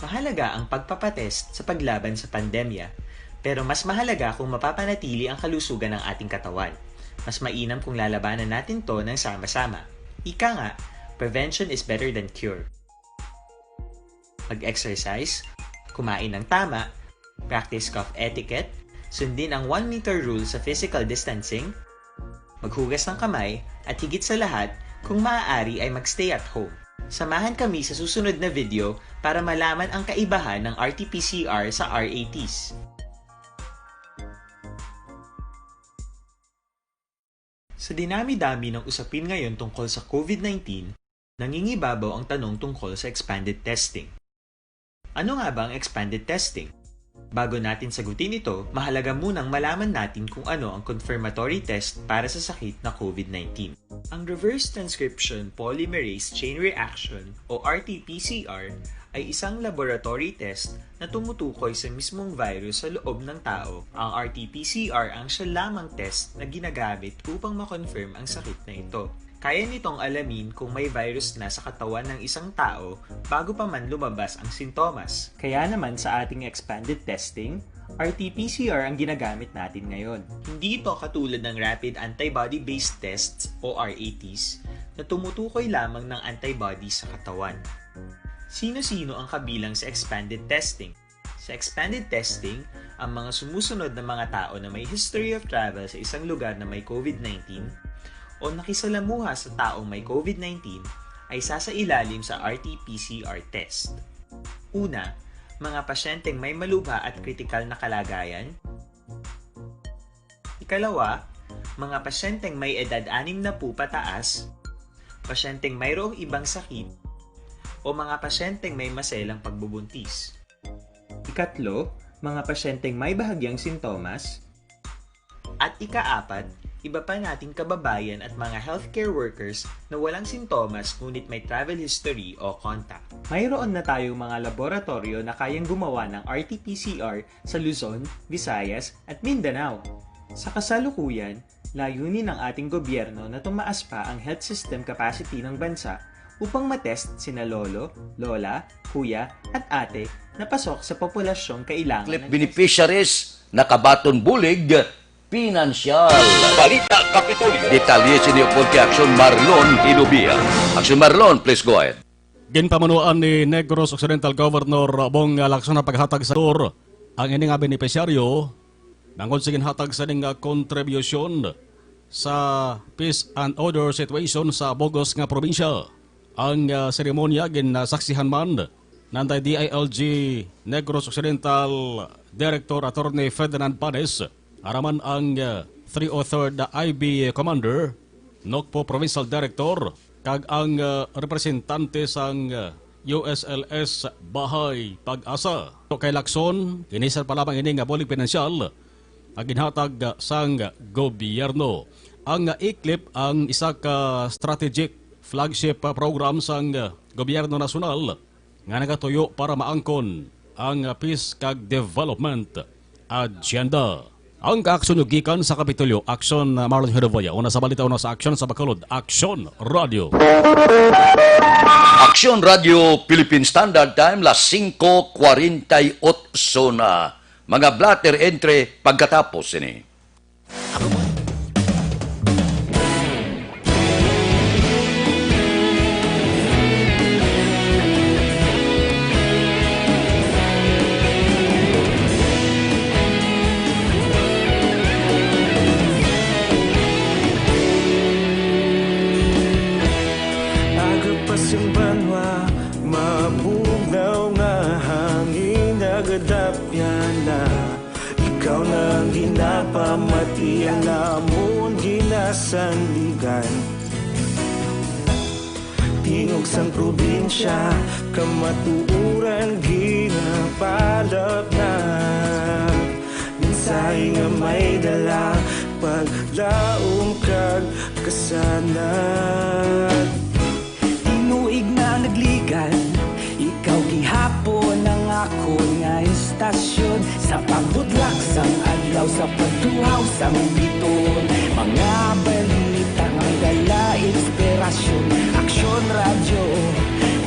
Mahalaga ang pagpapatest sa paglaban sa pandemya, pero mas mahalaga kung mapapanatili ang kalusugan ng ating katawan. Mas mainam kung lalabanan natin to ng sama-sama. Ika nga, prevention is better than cure. Mag-exercise, kumain ng tama, practice cough etiquette, sundin ang one meter rule sa physical distancing, maghugas ng kamay, at higit sa lahat, kung maaari ay mag-stay at home. Samahan kami sa susunod na video para malaman ang kaibahan ng R T P C R sa R A Ts. Sa dinami-dami ng usapin ngayon tungkol sa COVID nineteen, nangingibabaw ang tanong tungkol sa expanded testing. Ano nga ba ang expanded testing? Bago natin sagutin ito, mahalaga munang malaman natin kung ano ang confirmatory test para sa sakit na COVID nineteen. Ang reverse transcription polymerase chain reaction o R T P C R ay isang laboratory test na tumutukoy sa mismong virus sa loob ng tao. Ang R T P C R ang siya lamang test na ginagamit upang ma-confirm ang sakit na ito. Kaya nitong alamin kung may virus na sa katawan ng isang tao bago pa man lumabas ang sintomas. Kaya naman sa ating expanded testing, R T P C R ang ginagamit natin ngayon. Hindi ito katulad ng rapid antibody-based tests o R A Ts na tumutukoy lamang ng antibody sa katawan. Sino-sino ang kabilang sa expanded testing? Sa expanded testing, ang mga sumusunod na mga tao na may history of travel sa isang lugar na may COVID nineteen o nakisalamuha sa taong may COVID nineteen ay sasailalim sa R T P C R test. Una, mga pasyenteng may malubha at kritikal na kalagayan. Ikalawa, mga pasyenteng may edad anim na po pataas, pasyenteng mayroong ibang sakit, o mga pasyenteng may maselang pagbubuntis. Ikatlo, mga pasyenteng may bahagyang sintomas. At ikaapat, iba pa nating kababayan at mga healthcare workers na walang sintomas ngunit may travel history o contact. Mayroon na tayong mga laboratoryo na kayang gumawa ng R T P C R sa Luzon, Visayas, at Mindanao. Sa kasalukuyan, layunin ng ating gobyerno na tumaas pa ang health system capacity ng bansa upang matest sina lolo, lola, kuya, at ate na pasok sa populasyong kailangan Clip ng beneficiaries nakabaton bulig pinansyal. Balita Kapitolyo. Detalye sini upod kay Aksyon Marlon Hilubia. Aksyon Marlon, please go ahead. Ginpamunuan ni Negros Occidental Governor Bong Lacson ang paghatag sa tour ang ini nga benepisyaryo bangod sa ginhatag sa ning kontribusyon sa peace and order situation sa bug-os nga probinsya. Ang, ah, seremonya ginsaksihan man nanday D I L G Negros Occidental Director Attorney Ferdinand Panes, ara man ang, ah, three oh third I B Commander, Nocpo Provincial Director, kag ang, ah, representante sang, ah, U S L S Bahay Pag-asa. Kay Lacson, kini sa pa lamang ini nga bulig pinansyal ang ginhatag, ah, sang gobyerno. Ang, ah, E-CLIP ang isa ka strategic flagship, ah, program sang, ah, gobyerno nasyonal nga nagatuyo para maangkon ang, ah, peace kag development agenda. Ang kaaksyon nyo gikan sa Kapitolyo, Aksyon, ah, Marlon Hiroboya. Una sa balita, una sa aksyon sa Bacolod, Aksyon Radio. Aksyon Radio Philippine Standard Time, las singko kwarenta y ocho na. Mga blotter entre pagkatapos sini. Agapas ang banwa, mabugnaw nga hangin, nagadapyan na. Ikaw na ang ginapamati, ang amon ginasandigan. Tingog sang probinsya, kamatuoran ginapalapnag. Mensahe nga may dala, paglaom kag kasanag. Tinuig na nagligan, ikaw gihapon ang akon nga istasyon. Sa pagbudlak sang adlaw, sa pagtuhaw sang biton, mga balita nga dala inspirasyon. Aksyon Radyo,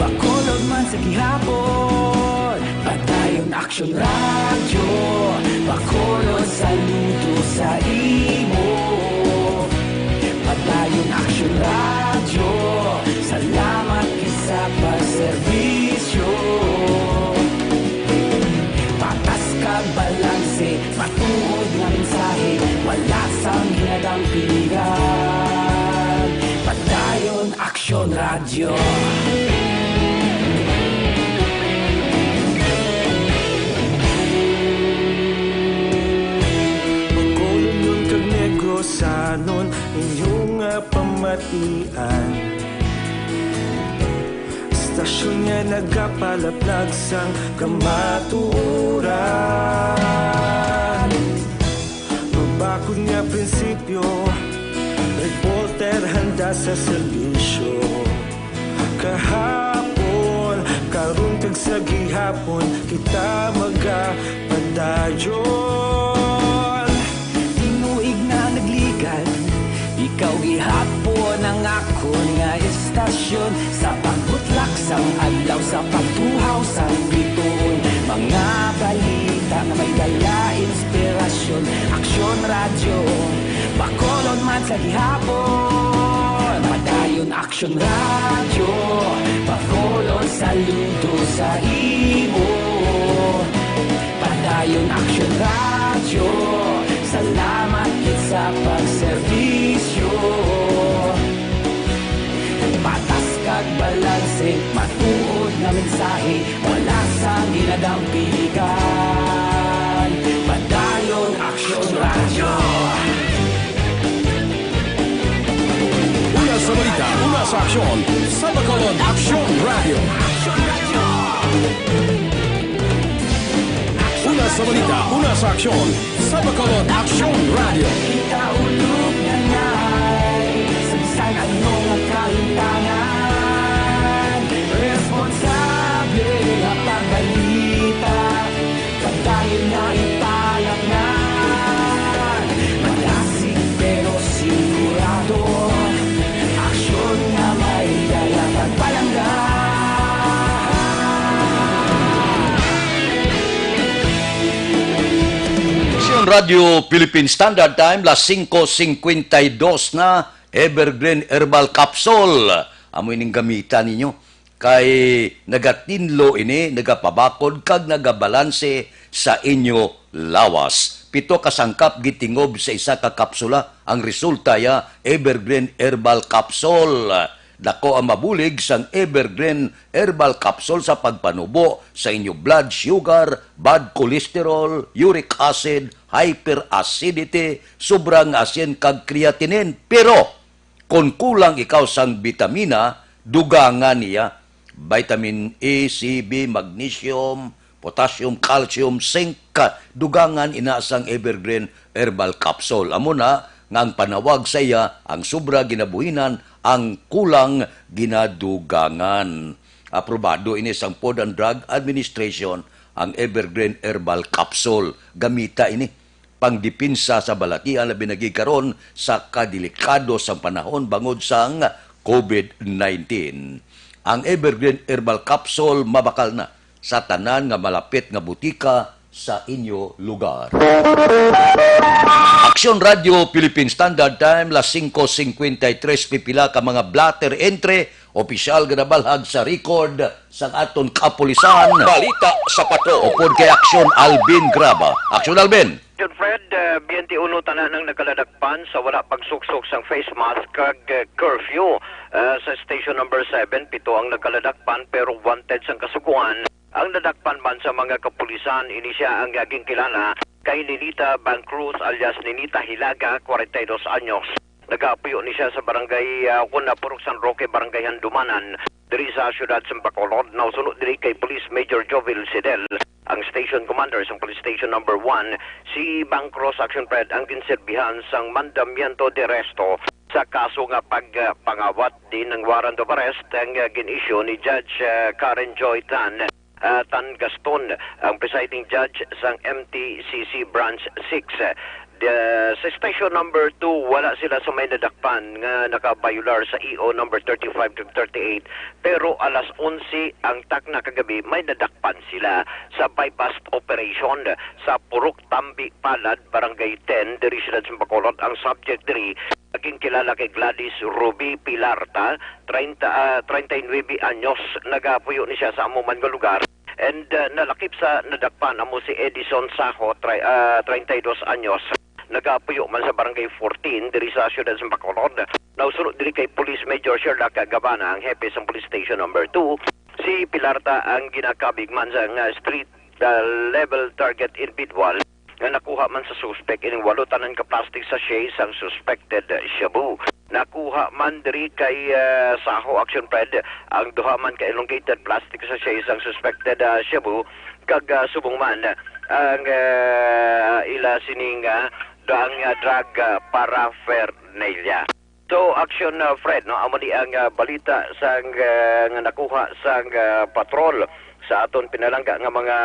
Bacolod man sa gihapon. Padayon Aksyon Radyo, Bacolod, saludo sa imo. Padayon Aksyon Radyo, salamat kay sa pagserbisyo. Patas kag balanse, matuod nga mensahe, wala sang ginadampingan. Padayon Aksyon Radyo. Bacolodnon kag Negrosanon, inyo nga pamatian. Istasyon nga nagapalaplag sang kamatuoran. Mabakod nga prinsipyo, reporter handa sa serbisyo. Kahapon, karon, kag sa Sa gihapon kita magapadayon. Tinuig na nagligad, ikaw gihapon ang akon nga estasyon. Sa pagbutlak sang adlaw, sa pagtuhaw sang bituon, mga balita nga may dala inspirasyon. Aksyon Radyo, Bacolod man sa gihapon. Padayon Aksyon Radyo, Bacolod, saludo sa imo. Padayon Aksyon Radyo, salamat gid sa pagserbisyo. Patas kag balanse, matuod nga mensahe, wala sang ginadampingan. Padayon Aksyon Radyo. Una sa balita, una sa aksyon, sa Bacolod Aksyon Radyo. Una sa balita, una sa aksyon, sa Bacolod Aksyon Radyo. Kita ulog na ngay, sa bisan ano nga kahintangan, responsable nga pagbalita. Padayon nga ipalatnan, madasig pero sigurado, aksyon nga may dala pagpalangga. Aksyon Radyo Philippine Standard Time, las singko singkwenta y dos na, Evergreen Herbal Capsule. Amo ining gamita ninyo. Kay nagatinlo ini, nagapabakod, kag nagabalanse sa inyo lawas. Pito ka sangkap gitingob sa isa ka kapsula. Ang resulta ya, Evergreen Herbal Capsule. Dako ang mabulig sang Evergreen Herbal Capsule sa pagpanubo sa inyo blood sugar, bad cholesterol, uric acid, hyperacidity, sobra nga asin kag creatinine. Pero kon kulang ikaw sang bitamina, dugangan niya. Vitamin A, C, B, magnesium, potassium, calcium, zinc, dugangan ina sang Evergreen Herbal Capsule. Amo na nga ang panawag sa iya, ang sobra ginabuhinan, ang kulang ginadugangan. Aprobado ini sang Food and Drug Administration ang Evergreen Herbal Capsule. Gamita ini pangdepensa sa balatian, labi na gid karon sa kadelikado sang panahon bangod sang covid nineteen. Ang Evergreen Herbal Capsule mabakal na sa tanan nga malapit nga butika sa inyo lugar. Aksyon Radyo Philippine Standard Time, las singko singkwenta y tres, pipila ka mga blotter entry, opisyal nga nabalhag sa record sang aton kapulisan. Balita sa Patrol. Upod kay Aksyon Alvin Graba. Aksyon Alvin. John Fred, uh, twenty-one tanan ang nakaladakpan sa wala pagsuksok sang face mask kag, uh, curfew. Uh, sa station number seven, pito ang nakaladakpan pero wanted sang kasugoan. Ang nadakpan man sa mga kapulisan, ini sia ang ginkilala kay Ninita Bang Cruz alias Ninita Hilaga, kwarenta y dos anyos. Nagaapuyo ni sia sa barangay, ah, Una, Purok San Roque, Barangay Handumanan, diri sa siyudad sa Bacolod. Nausuno diri kay Police Major Jovel Sidel, ang station commander sang Police Station Number One, si Bang Cruz, Action Fred, ang ginserbihan sang mandamiento de arresto sa kaso nga pag, ah, pangawat din ng warrant of arrest ang, ah, gin-issue ni Judge, ah, Karen Joy Tan, ah, Tan Gaston, ang presiding judge sang M T C C Branch six. The, sa station number two, wala sila sa may nadakpan nga nakabayular sa E O number thirty-five to thirty-eight, pero alas onse ang takna kagabi, may nadakpan sila sa buy-bust operation sa Purok Tambi Palad, Barangay ten, diri siyudad sa Bacolod. Ang subject diri, naging kilala kay Gladys Ruby Pilarta, treinta, ah, treinta y nuebe anyos. Nagapuyo ni siya sa amo man nga lugar. And, ah, nalakip sa nadakpan amo si Edison Saho, tri-, ah, treinta y dos anyos. Nagapuyo man sa Barangay fourteen, diri sa siyudad sa Bacolod. Nausuno diri kay Police Major Sherlock Gabana, ang hepe sa Police Station Number Two. Si Pilarta ang ginakabig man sa nga street, ah, level target individual nga nakuha man sa suspek ining walo tanan ka plastic sachet sang suspected shabu. Nakuha man diri kay, ah, Saho, Action Fred, ang duha man ka elongated plastic sachet sang suspected, ah, shabu, kag, ah, subong man ang, ah, ila sining, ah, dang, ah, drug, ah, paraphernalia. So, Action, ah, Fred, no, amo ni ang, ah, balita sang, ah, nga nakuha sang, ah, patrol. Sa aton pinalangga nga mga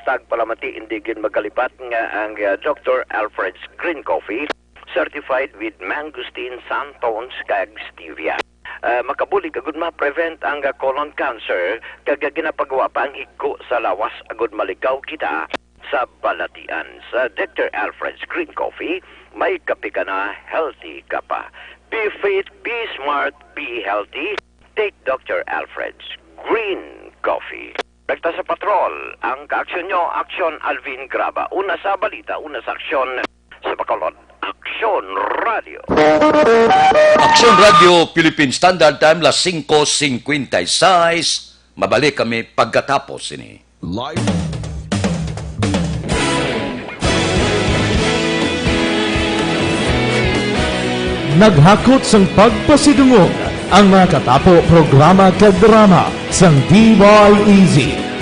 tagpalamati, indi gid magkalipat nga ang, ah, Doctor Alfred's Green Coffee, certified with mangosteen, xanthones, kag stevia. Ah, makabulig agud ma-prevent ang, ah, colon cancer, kag, ah, ginapagawa pa ang higko sa lawas agud malikaw kita sa balatian. Sa Doctor Alfred's Green Coffee, may kape ka na, healthy ka pa. Be fit, be smart, be healthy. Take Doctor Alfred's Green Coffee. Rekta sa Patrol, ang kaaksyon nyo, Aksyon Alvin Graba. Una sa balita, una sa aksyon sa Bacolod. Aksyon Radio. Aksyon Radio Philippine Standard Time, las singko singkwenta y seis. Mabalik kami pagkatapos sini. Live. Naghakot sang pagpasidungog ang mga katapo programa kag drama sang D Y E Z,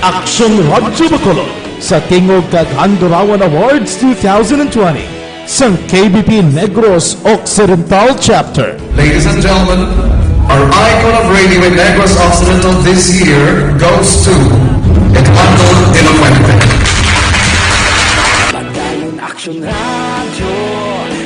Aksyon Radyo Bacolod, sa Tingog kag Handurawan Awards two thousand twenty sang K B P Negros Occidental Chapter. Ladies and gentlemen, our icon of radio in Negros Occidental this year goes to Eduardo de la Fuente. Padayon Aksyon Radyo,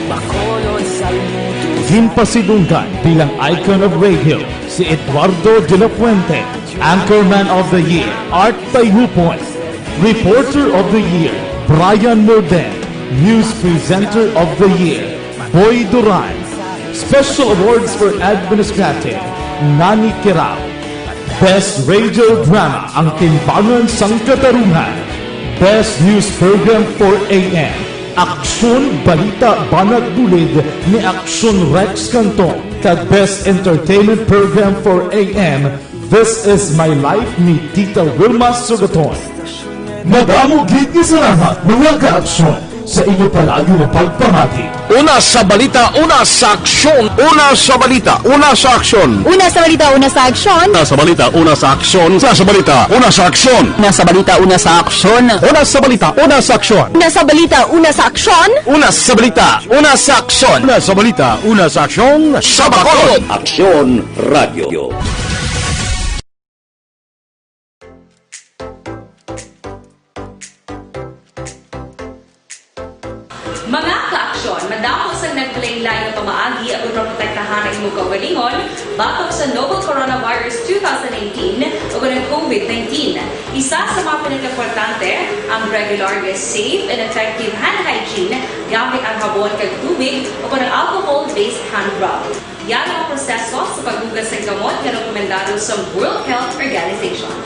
Bacolod, saludo. Ginpasidunggan bilang icon of radio si Eduardo de la Fuente, Anchorman of the Year, Art Tayhupon, Reporter of the Year, Brian Morden, News Presenter of the Year, Boy Duran, Special Awards for Administrative, Nani Kirao, Best Radio Drama, Ang Timbangan sang Katarungan, Best News Program four A M, Aksyon Balita Banat Bulid ni Aksyon Rex Canton, kag Best Entertainment Program four A M, This Is My Life ni Tita Wilma Sugaton. Madamo gid nga salamat, mga kaaksyon, sa inyo palagi nga pagpamati. Una sa balita, una sa aksyon. Una sa balita, una sa aksyon. Una sa balita, una sa aksyon. Una sa balita, una sa aksyon. Una sa balita, una sa aksyon. Una sa balita, una sa aksyon. Una sa balita, una sa aksyon. Una sa balita, una sa aksyon. Una sa balita, una sa aksyon. Una sa balita, una sa aksyon. Sa Bacolod. Aksyon Radio. Mga kaaksyon, madamo sang naglain-lain nga pamaagi aron maprotektahan ang imo kaugalingon batok sa novel coronavirus two thousand nineteen o ang COVID nineteen. Isa sa mga pinakaimportante, ang regular nga safe and effective hand hygiene gamit ang habon kag tubig o ang alcohol-based hand rub. Yara ang proseso sa paghugas sang kamot nga rekomendado sa World Health Organization.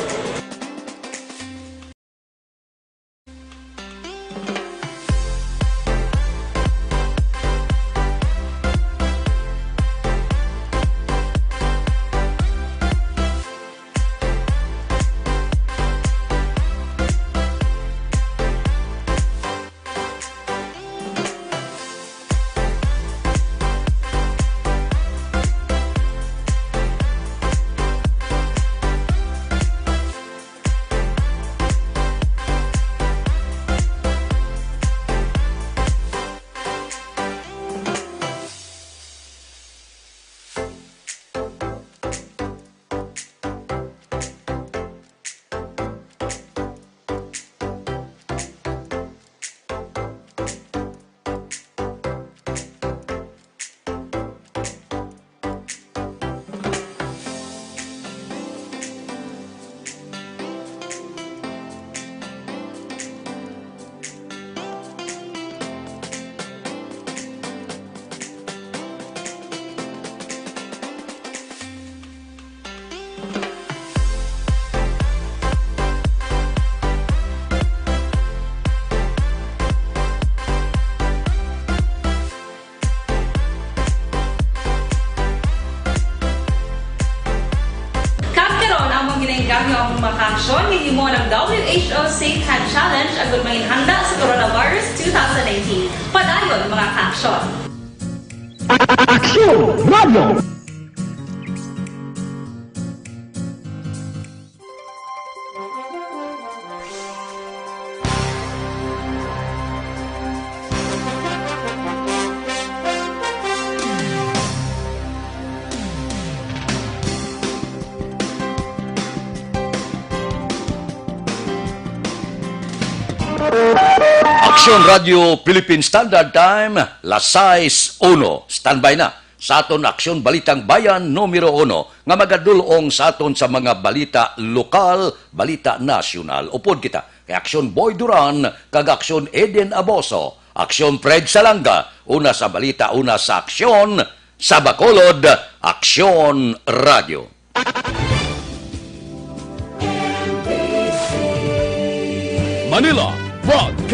Kag karon, among ginaengganyo ang mga kaaksyon nga himo ng W H O Safe Hand Challenge agud manginhanda sa coronavirus two thousand nineteen. Padayon, mga kaaksyon. Aksyon Radio. Aksyon Radio Philippine Standard Time, las sais uno. Standby na sa aton Aksyon Balitang Bayan numero uno nga magadul-ong sa aton sa mga balita lokal, balita nasyonal. Upod kita kay Aksyon Boy Duran kag Aksyon Eden Aboso, Aksyon Fred Salanga, una sa balita, una sa aksyon, sa Bacolod, Aksyon Radio. Manila, One